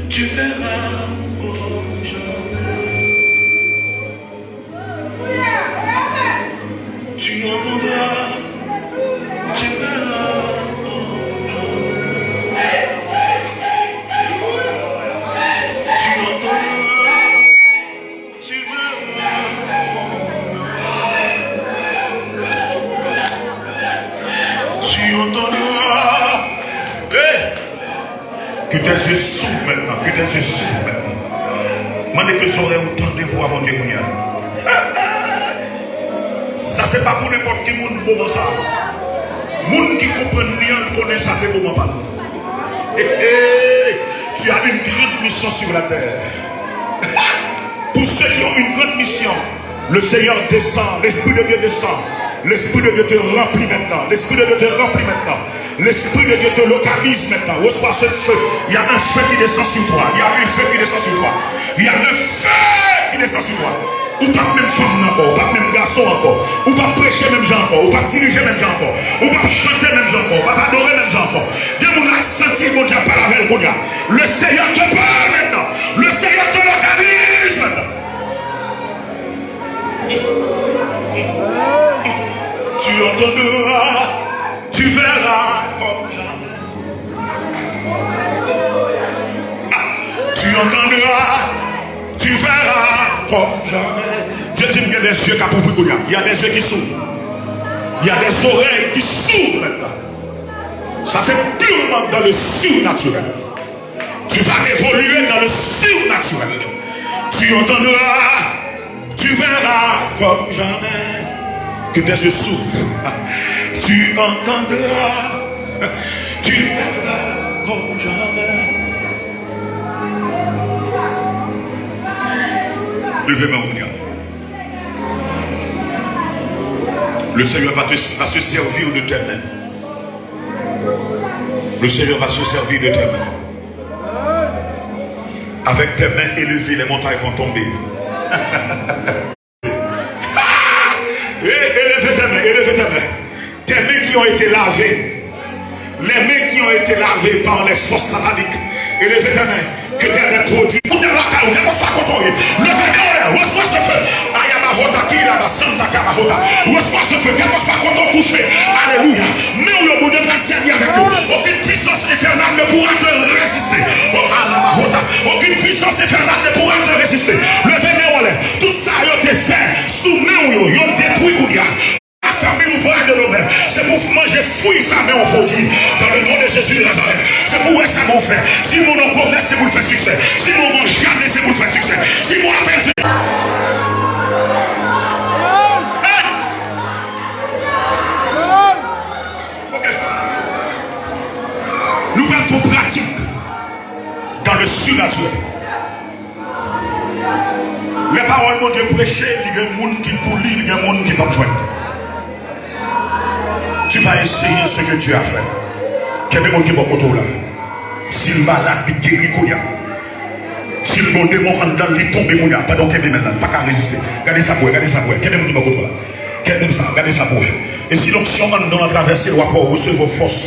Tu verras comme jamais. Tu entendras, tu verras comme jamais. Tu entendras, tu verras comme jamais. Tu entendras. Hey! Que tes yeux s'ouvrent maintenant, que tes yeux s'ouvrent maintenant. Mande ke zòrèy ou tande vwa Bondye kounye a. Sa se pa pou nenpòt ki moun moman sa. Moun ki konprann li an, l konnen sa se moman pa l. Hey, hey, tu as une grande mission sur la terre. Pour ceux qui ont une grande mission, le Seigneur descend, l'Esprit de Dieu descend. L'Esprit de Dieu te remplit maintenant. L'Esprit de Dieu te remplit maintenant. L'Esprit de Dieu te localise maintenant. Reçois ce feu. Il y a un feu qui descend sur toi. Il y a un feu qui descend sur toi. Il y a un feu qui descend sur toi. Ou p ap menm fanm nan ankò, ou p ap menm gason ankò, ou p ap preche menm jan ankò, ou p ap dirije menm jan ankò, ou p ap chante menm jan ankò, ou p ap adore menm jan ankò. Gen moun la k santi Bondye ap pale avè l kounye a. Le Seigneur te parle maintenant. Le Seigneur te localise maintenant. Tu entendras, tu verras comme jamais. Tu entendras, tu verras comme jamais. Dye di m gen de zye k ap ouvri kounye a. Il y a des yeux qui s'ouvrent. Il y a des oreilles qui s'ouvrent maintenant. Ça, c'est purement dans le surnaturel. Tu vas évoluer dans le surnaturel. Tu entendras, tu verras comme jamais. Que tes yeux s'ouvrent. Tu entendras, tu verras comme jamais. Leve men w kounye a. Le Seigneur va, te, va se servir de tes mains. Le Seigneur va se servir de tes mains. Avec tes mains élevées, les montagnes vont tomber. Hey, élevez tes mains, élevez tes mains. Tes mains qui ont été lavées. Les mains qui ont été lavées par les forces sataniques. Élevez tes mains. Que tes mains produisent. Moun nan lakay ou, kèlkeswa kote w ye, leve men w anlè, reçois ce feu. Ayabahota, kilaba, santa kabahota. Reçois ce feu, kèlkeswa kote w kouche. Alelouya. Men w yo, Bondye pral sèvi avèk yo. Aucune puissance infernale ne pourra te résister. Oh, alabahota. Aucune puissance infernale ne pourra te résister. Leve men w anlè. Tout Si mo nan komès, se pou l fè siksè. Si mo nan jaden, se pou l fè siksè. Si mo apèl, se. Hey! Ok. Nou pral fè yon pratik dans le surnaturel. Lè pawòl Bondye preche, li gen moun ki pou li, li gen moun ki p ap jwenn. Tu vas essayer ce que Dieu a fait. Kenbe moun ki bò kote w la. Si l malad, li geri kounye a. Si l gon demon anndan l, li tonbe kounye a. Pandan w kenbe men l la, li pa ka reziste. Gade sa pou wè, gade sa pou wè. Kenbe moun ki bò kote w la. Kenbe sa, gade sa pou wè. E si lonksyon anndan w lan travèse l, w ap wè w resevwa fòs.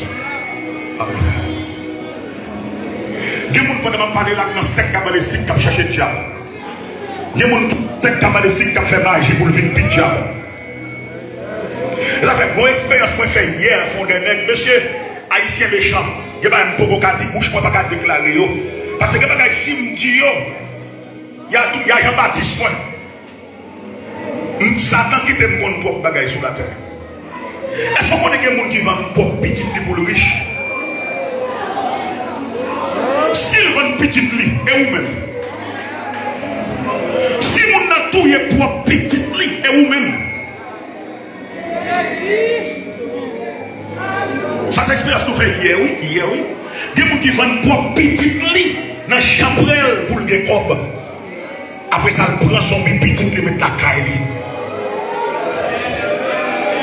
Amen. Gen moun pandan m ap pale la k nan sèk kabalestik k ap chache dyab. Gen moun k sèk kabalestik k ap fè maji pou l vin pi dyab. E sa fè gwo eksperyans mwen fè yè, fon dè nèg, mesye, ayisyen mechan. Gen bagay m poko ka di, bouch mwen pa ka deklare yo. Paske gen bagay si m di yo, y a tou, y a Jan Batis mwen. M, Satan kite m konn twòp bagay sou latè. Èske w konnen gen moun ki vann pwòp pitit li pou l rich? Si l vann pitit li, e ou menm? Si moun nan touye pwòp pitit li, e ou menm? Sa se eksperyans nou fè yè, wi, yè, wi. Gen moun ki vann pwòp pitit li nan chanpre l pou l gen kòb. Apre sa, l pran zonbi pitit li met lakay li.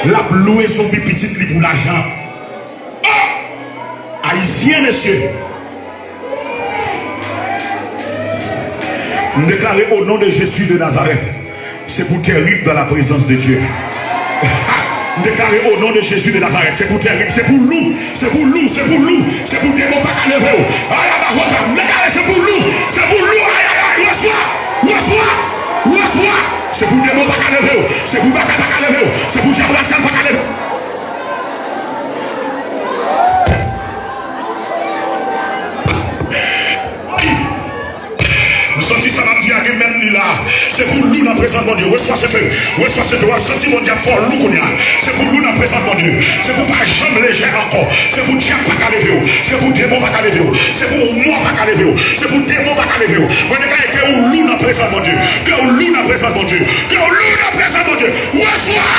L ap lwe zonbi pitit li pou lajan. Oh! Ayisyen, mesye. M deklare au nom de Jésus de Nazareth, se pou terib dans la présence de Dieu. M deklare au nom de Jésus de Nazareth, se pou terib, se pou lou, se pou lou, se pou lou, se pou demon pa ka leve w. Alabahota, m deklare se pou lou, se pou lou, ay, ay, ay, resevwa, resevwa, resevwa. Se pou demon pa ka leve w, se pou bagay pa ka leve w, se pou dyab rasyal pa ka leve w. M santi sa m ap di a gen mèt li la. Se pou lou nan prezans Bondye. Resevwa se fe. Resevwa se fe. W ap santi Bondye ap fè w lou kounye a. Se pou lou nan prezans Bondye. Se pou pa janm lejè ankò. Se pou dyab pa ka leve w. Se pou demon pa ka leve w. Se pou mò pa ka leve w. Se pou demon pa ka leve w. Mwen deklare ke ou lou nan prezans Bondye. Ke ou lou nan prezans Bondye. Ke ou lou nan prezans Bondye. Resevwa!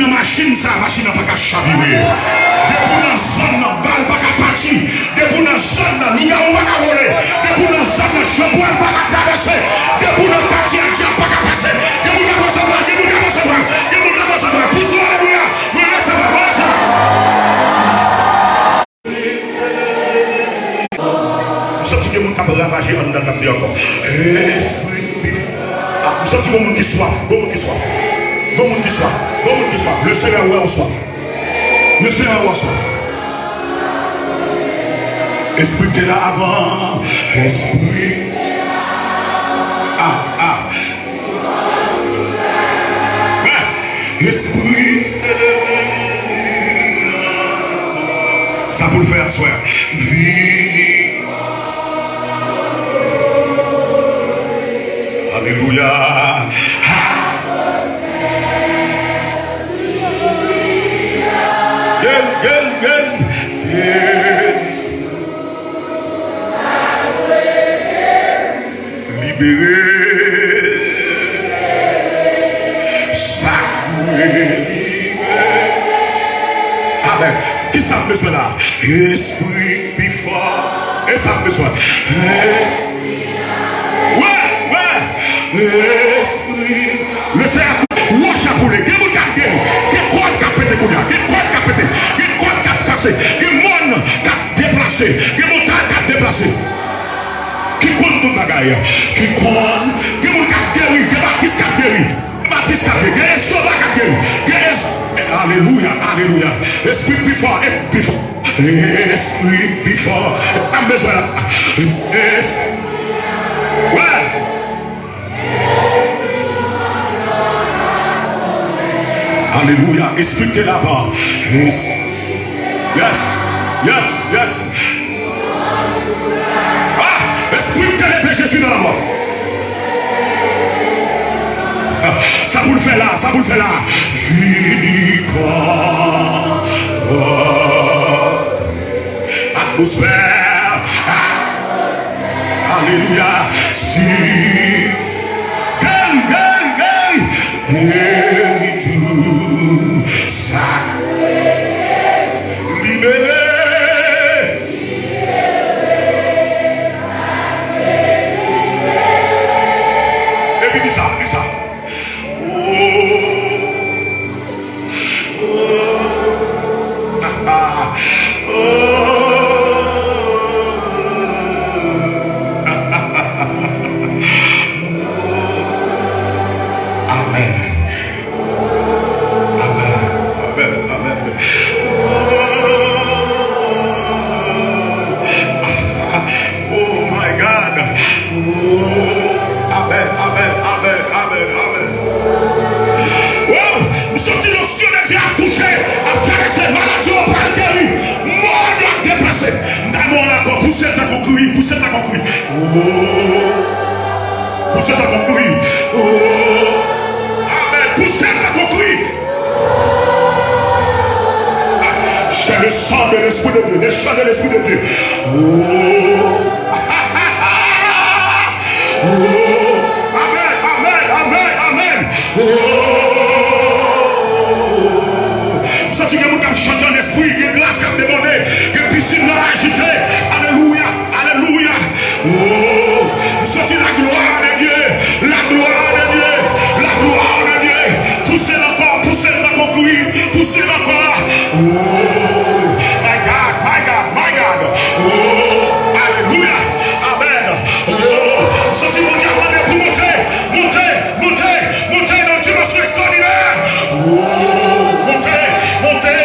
Nan machin sa, machin nan pa ka chavire. Depi w nan zòn nan, bal pa ka pati. Depi w nan zòn nan, lougawou pa ka vole. Depi w nan zòn nan, chanpwèl pa ka travèse. Depi w nan katye a, dyab pa ka pase. Gen moun k ap resevwa, gen moun k ap resevwa, gen moun k ap resevwa. Pouse w, alelouya. Mwen resevwa, mwen resevwa. M santi gen moun k ap ravaje anndan k ap di ankò. Espri pi fò. Ah, m santi gon moun ki swaf. Gon moun ki swaf. Gon moun ki swaf. Gon moun ki swaf. Le Seyè wè ou swaf. Le Seyè wè ou swaf. Espri te la avan. Espri. Ah, ah. Men, Espri. Sa pou l fè aswè. Vini. Alelouya. Gel, gel, gel. Libere. Sa dwe libere. Amèn. Kisa m bezwen la? Espri pi fò. E sa m bezwen. Es-, wè, wè. Espri. Mesye a, wòch ap boule. Gen moun k ap geri. Gen kòd k ap pete kounye a. Gen kòd k ap pete. Gen kòd k ap kase. Gen mòn k ap deplase. Gen montay k ap deplase. Ki konn tout bagay. Ki konn. Gen moun k ap geri. Gen batis k ap geri. Gen batis k ap geri. Gen estoma k ap geri. Gen es-, alelouya, alelouya. Espri pi fò, e pi fò. Espri pi fò. Sa m bezwen la. Es-, wè. Alelouya. Espri te la avan. Es-, yes. Yes. Yes. Ah, Espri te leve Jezi nan lanmò. Ah, sa pou l fè la, sa pou l fè la. Vini. Atmosfè. Alelouya. Si. Geri, geri, geri. Geri tou sa. Libere. Epi di sa, di sa. Oh. Oh. Oh. Amen. Amen. Amen. Amen. Oh my God. Oh. Amen. Amen. Amen. Amen. Amen. Oh, m santi loksyon de Dye ap touche, ap karese, maladi yo pral geri, mòn yo ap deplase. M ta bon ankò, pouse l tankou kri, pouse l tankou kri. Oh. Pouse l tankou kri. Oh. Amen. Pouse l tankou kri. J'ai le sang de l'Esprit de Dieu, le sang de l'Esprit de Dieu. Oh. Oh. Amen, amen, amen, amen. Oh. M santi gen moun k ap chante an lespri, gen gras k ap debòde, gen pisin nan ajite. Alelouya. Alelouya. Oh, m santi la gloire de Dieu. La gloire de Dieu. La gloire de Dieu. Pouse l ankò, pouse l tankou kri, pouse l ankò. Oh, my God, my God, my God. Oh, alelouya. Amen. Oh, m santi Bondye ap mande pou monte, monte, monte, monte nan dimansyon ekstraòdinè. Oh, monte, monte,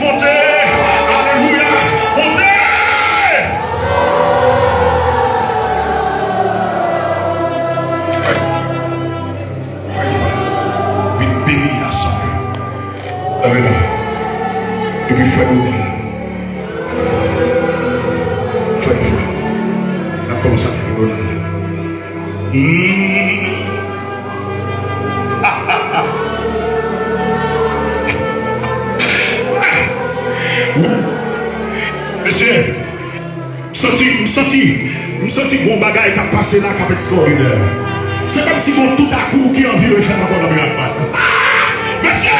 monte. Alelouya. Monte. Vin beni asanble. Leve men. Epi fè l onè. Fè l onè. N ap kòmanse ak fè l onè. Hmm. Mesye, m santi, m santi, m santi gon bagay k ap pase la k ap ekstraòdinè. Se kòmsi gon toutakou ki anvi refè m ankò nan mirak mwen. Ah! Mesye,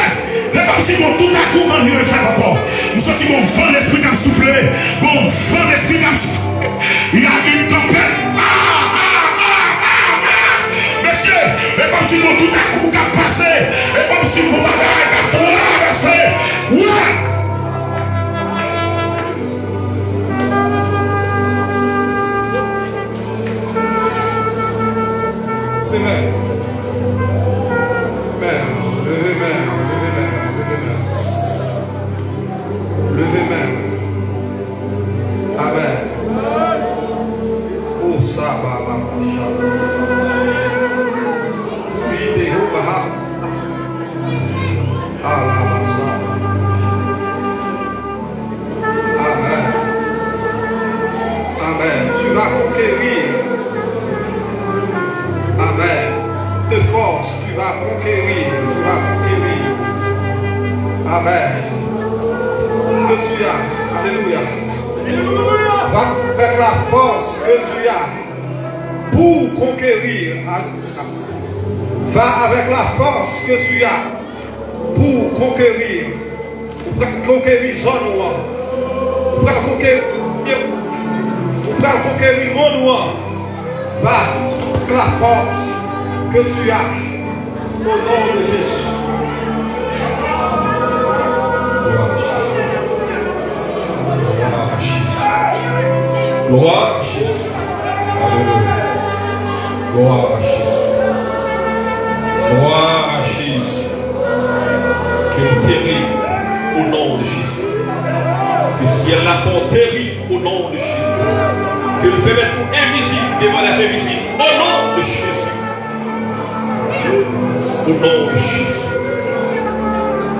se kòmsi gon toutakou k anvi refè m ankò. M santi gon van lespri k ap soufle, gon van lespri k ap soufle. Y a une tempête. Ah, ah, ah, ah, ah. Mesye, se kòmsi gon toutakou k ap pase, se kòmsi gon bagay k ap travèse. Wè! Leve men. Men, leve men, leve men, leve men. Leve men. Amen. Oh, sa ba ba ba sha. Ide ho ba ha. Ala ba sa. Amen. Amen. Tu vas conquérir. Amen. De force, tu vas conquérir. Tu vas conquérir. Amen. Que tu as. Alléluia. Va avec la force que tu as pour conquérir. Va avec la force que tu as pour conquérir. Ou pral konkeri zòn ou an. Ou pral konkeri, ou pral konkeri mond ou an. Va, avec la force que tu as, au nom de Jésus. Gloire à Jésus. Gloire à Jésus. Gloire à Jésus. Alelouya. Gloire à Jésus. Gloire à Jésus. Que l teri au nom de Jésus. Ke syèl la fè w teri au nom de Jésus. Ke l pèmèt ou envizib devan lèzenvizib au nom de Jésus. Au nom de Jésus.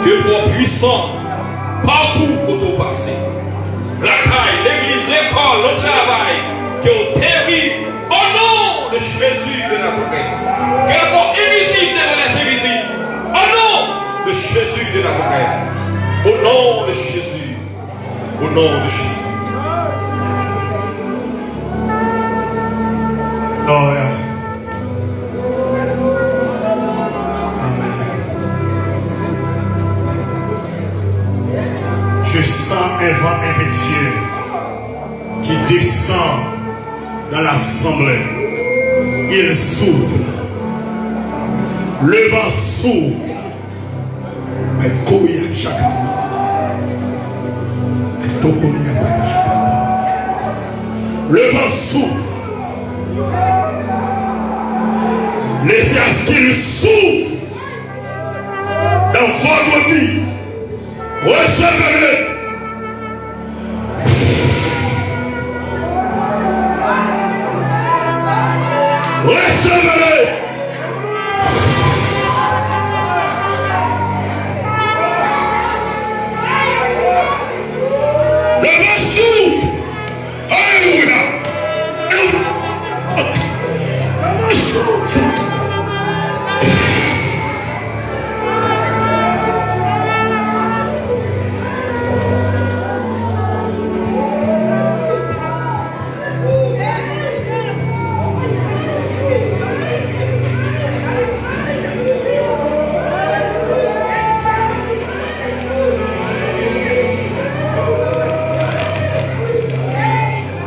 Ke l fè w pwisan patou kote w pase. Lakay, legliz, lekòl, nan travay, ke w teri au nom de Jésus de Nazareth. Ke l fè w envizib devan lèzenvizib. Au nom de Jésus de Nazareth. Au nom de Jésus. Gloria. Amen. Je sens un vent impétueux qui descend dans l'assemblée. Il souffle. Le vent souffle. Ay koya chaka. Ay tokoya chaka. Le vent souffle. Laissez à ce qu'il souffle dans votre vie. Recevez-le. Recevez-le. Le vent souffle. Alelouya. Le vent souffle.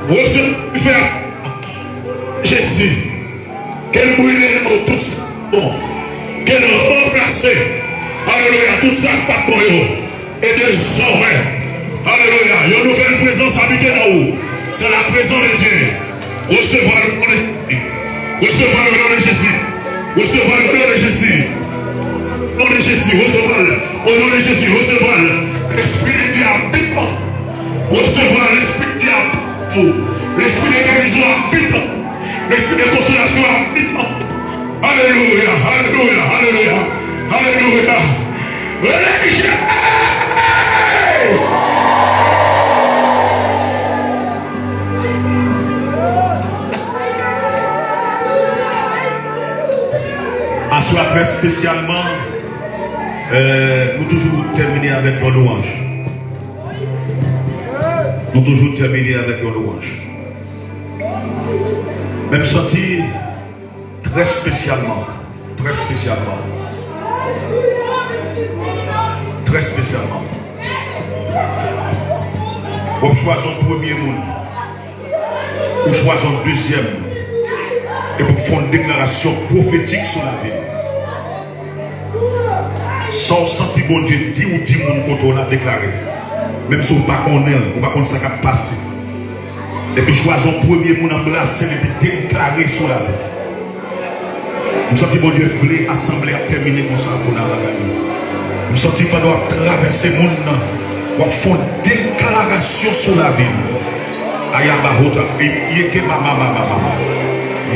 Resevwa dife a Jezi. Ke l brile nan w tout sa k pa bon. Ke l ranplase, alelouya, tout sa k pa t bon yo. E dezòmè, alelouya, yon nouvèl prezans abite nan ou. C'est la présence de Dieu. Resevwa l au nom de Jésus. Resevwa l au nom de Jésus. Resevwa l au nom de Jésus. Au nom de Jésus, resevwa l. Au nom de Jésus, resevwa l. Lespri de Dye abite nan ou. Resevwa Lespri de Dye abite nan ou. Lespri de gerizon abite nan ou. Lespri de konsolasyon abite nan ou. Alelouya, alelouya, alelouya, alelouya. Rele Jezi! Aswè a, trè espesyalman, euh, nou toujou tèmine avèk yon lwanj. Nou toujou tèmine avèk yon lwanj. Men m santi trè espesyalman, trè espesyalman, trè espesyalman, w ap chwazi yon premye moun, ou chwazi yon dezyèm, epi w fè yon deklarasyon pwofetik sou lavi l. Sa w santi Bondye di w, di moun kote w la, deklare. Menm si w pa konnen l, ou pa konn sa k ap pase. Epi chwazi yon premye moun, anbrase l epi deklare sou lavi. M santi Bondye vle asanble a tèmine konsa pou n al lakay li. M santi pandan w ap travèse moun nan, w ap fè yon deklarasyon sou lavi l. Ayabahota, e, yeke mama mama mama.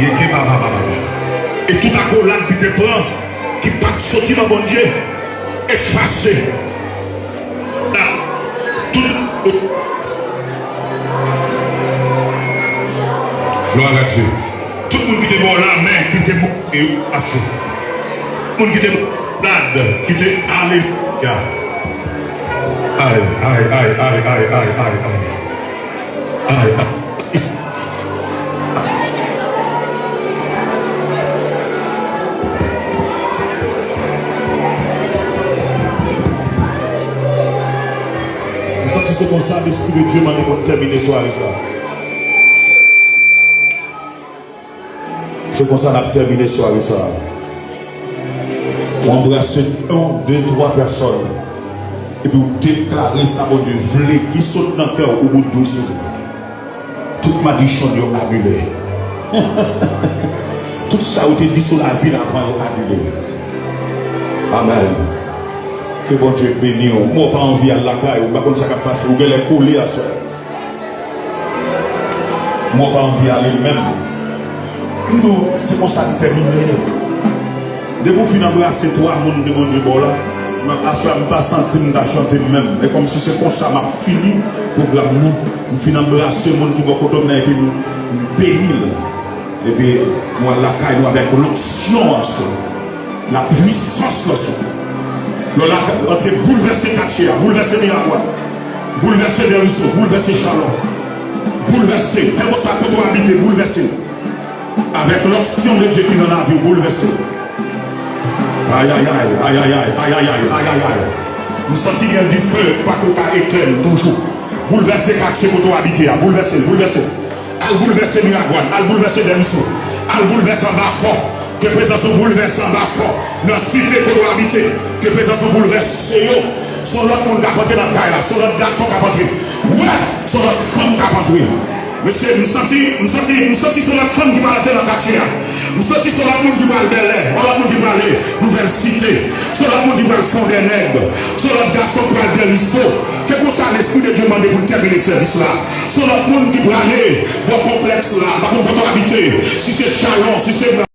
Yeke mama mama mama. E tout akolad li te pran, ki pa t soti nan Bondye, efase. Tout, glwa a Dye. Tout moun ki te bò lamen, ki te bò e yo pase. Moun ki te bò rad, ki te alelouya. Ay, ay, ay, ay, ay, ay, ay, ay. Ay, ay. M santi se konsa Lespri de Dye mande pou n tèmine sware sa. Se konsa n ap tèmine sware sa a. Ou anbrase yon, de, twa pèsòn. Epi w deklare sa Bondye vle ki sot nan kè w, ou bout dous ou. Tout madichon yo anile. Tout sa ou te di sou lavi l avan yo anile. Amèn. Ke Bondye beni w. Mwen pa anvi al lakay ou. M pa konn sa k ap pase. Ou genlè kole aswè. Mwen pa anvi ale menm. M di w, se konsa li tèmine. Depi w fin anbrase twa moun ke Bondye ba w la, nan aswè a m pa santi m ta chante menm. E kòmsi se konsa m ap fini pwogram nan. M fin anbrase moun ki bò kote m nan epi m, m beni l. Epi nou al lakay nou avèk lonksyon an sou nou. Lapwisans lan sou nou. Lè w lakay, antre boulvèse katye a, boulvèse mirak la. Boulvèse Deriso, boulvèse Chalon. Boulvèse, kèlkeswa kote w abite, boulvèse. Avèk l'onction de Dieu ki nan lavi w, boulvèse. Ayayay, ayayay, ayayay, ayayay. M santi gen dife pa ko ka etèn toujou. Boulvèse katye kote w abite a, boulvèse, boulvèse. Al boulvèse Miragwàn, al boulvèse Deriso, al boulvèse anba fò. Ke prezans ou boulvèse anba fò. Nan site kote w abite, ke prezans ou boulvèse yo. Se yon lòt moun k ap antre nan kay la, se yon lòt gason k ap antre. Wè, se yon lòt fanm k ap antre. Mesye, m santi, m santi, m santi se yon lòt fanm ki pral antre nan katye a. M santi se yon lòt moun ki pral bèlè, yon lòt moun ki prale nouvèl site. Se yon lòt moun ki pral fondè nèg. Se yon lòt gason ki pral Deriso. Se konsa Lespri de Dye mande pou n tèmine sèvis la. Se yon lòt moun ki prale bò konplèks la. M pa konn kote w abite. Si se Chalon, si se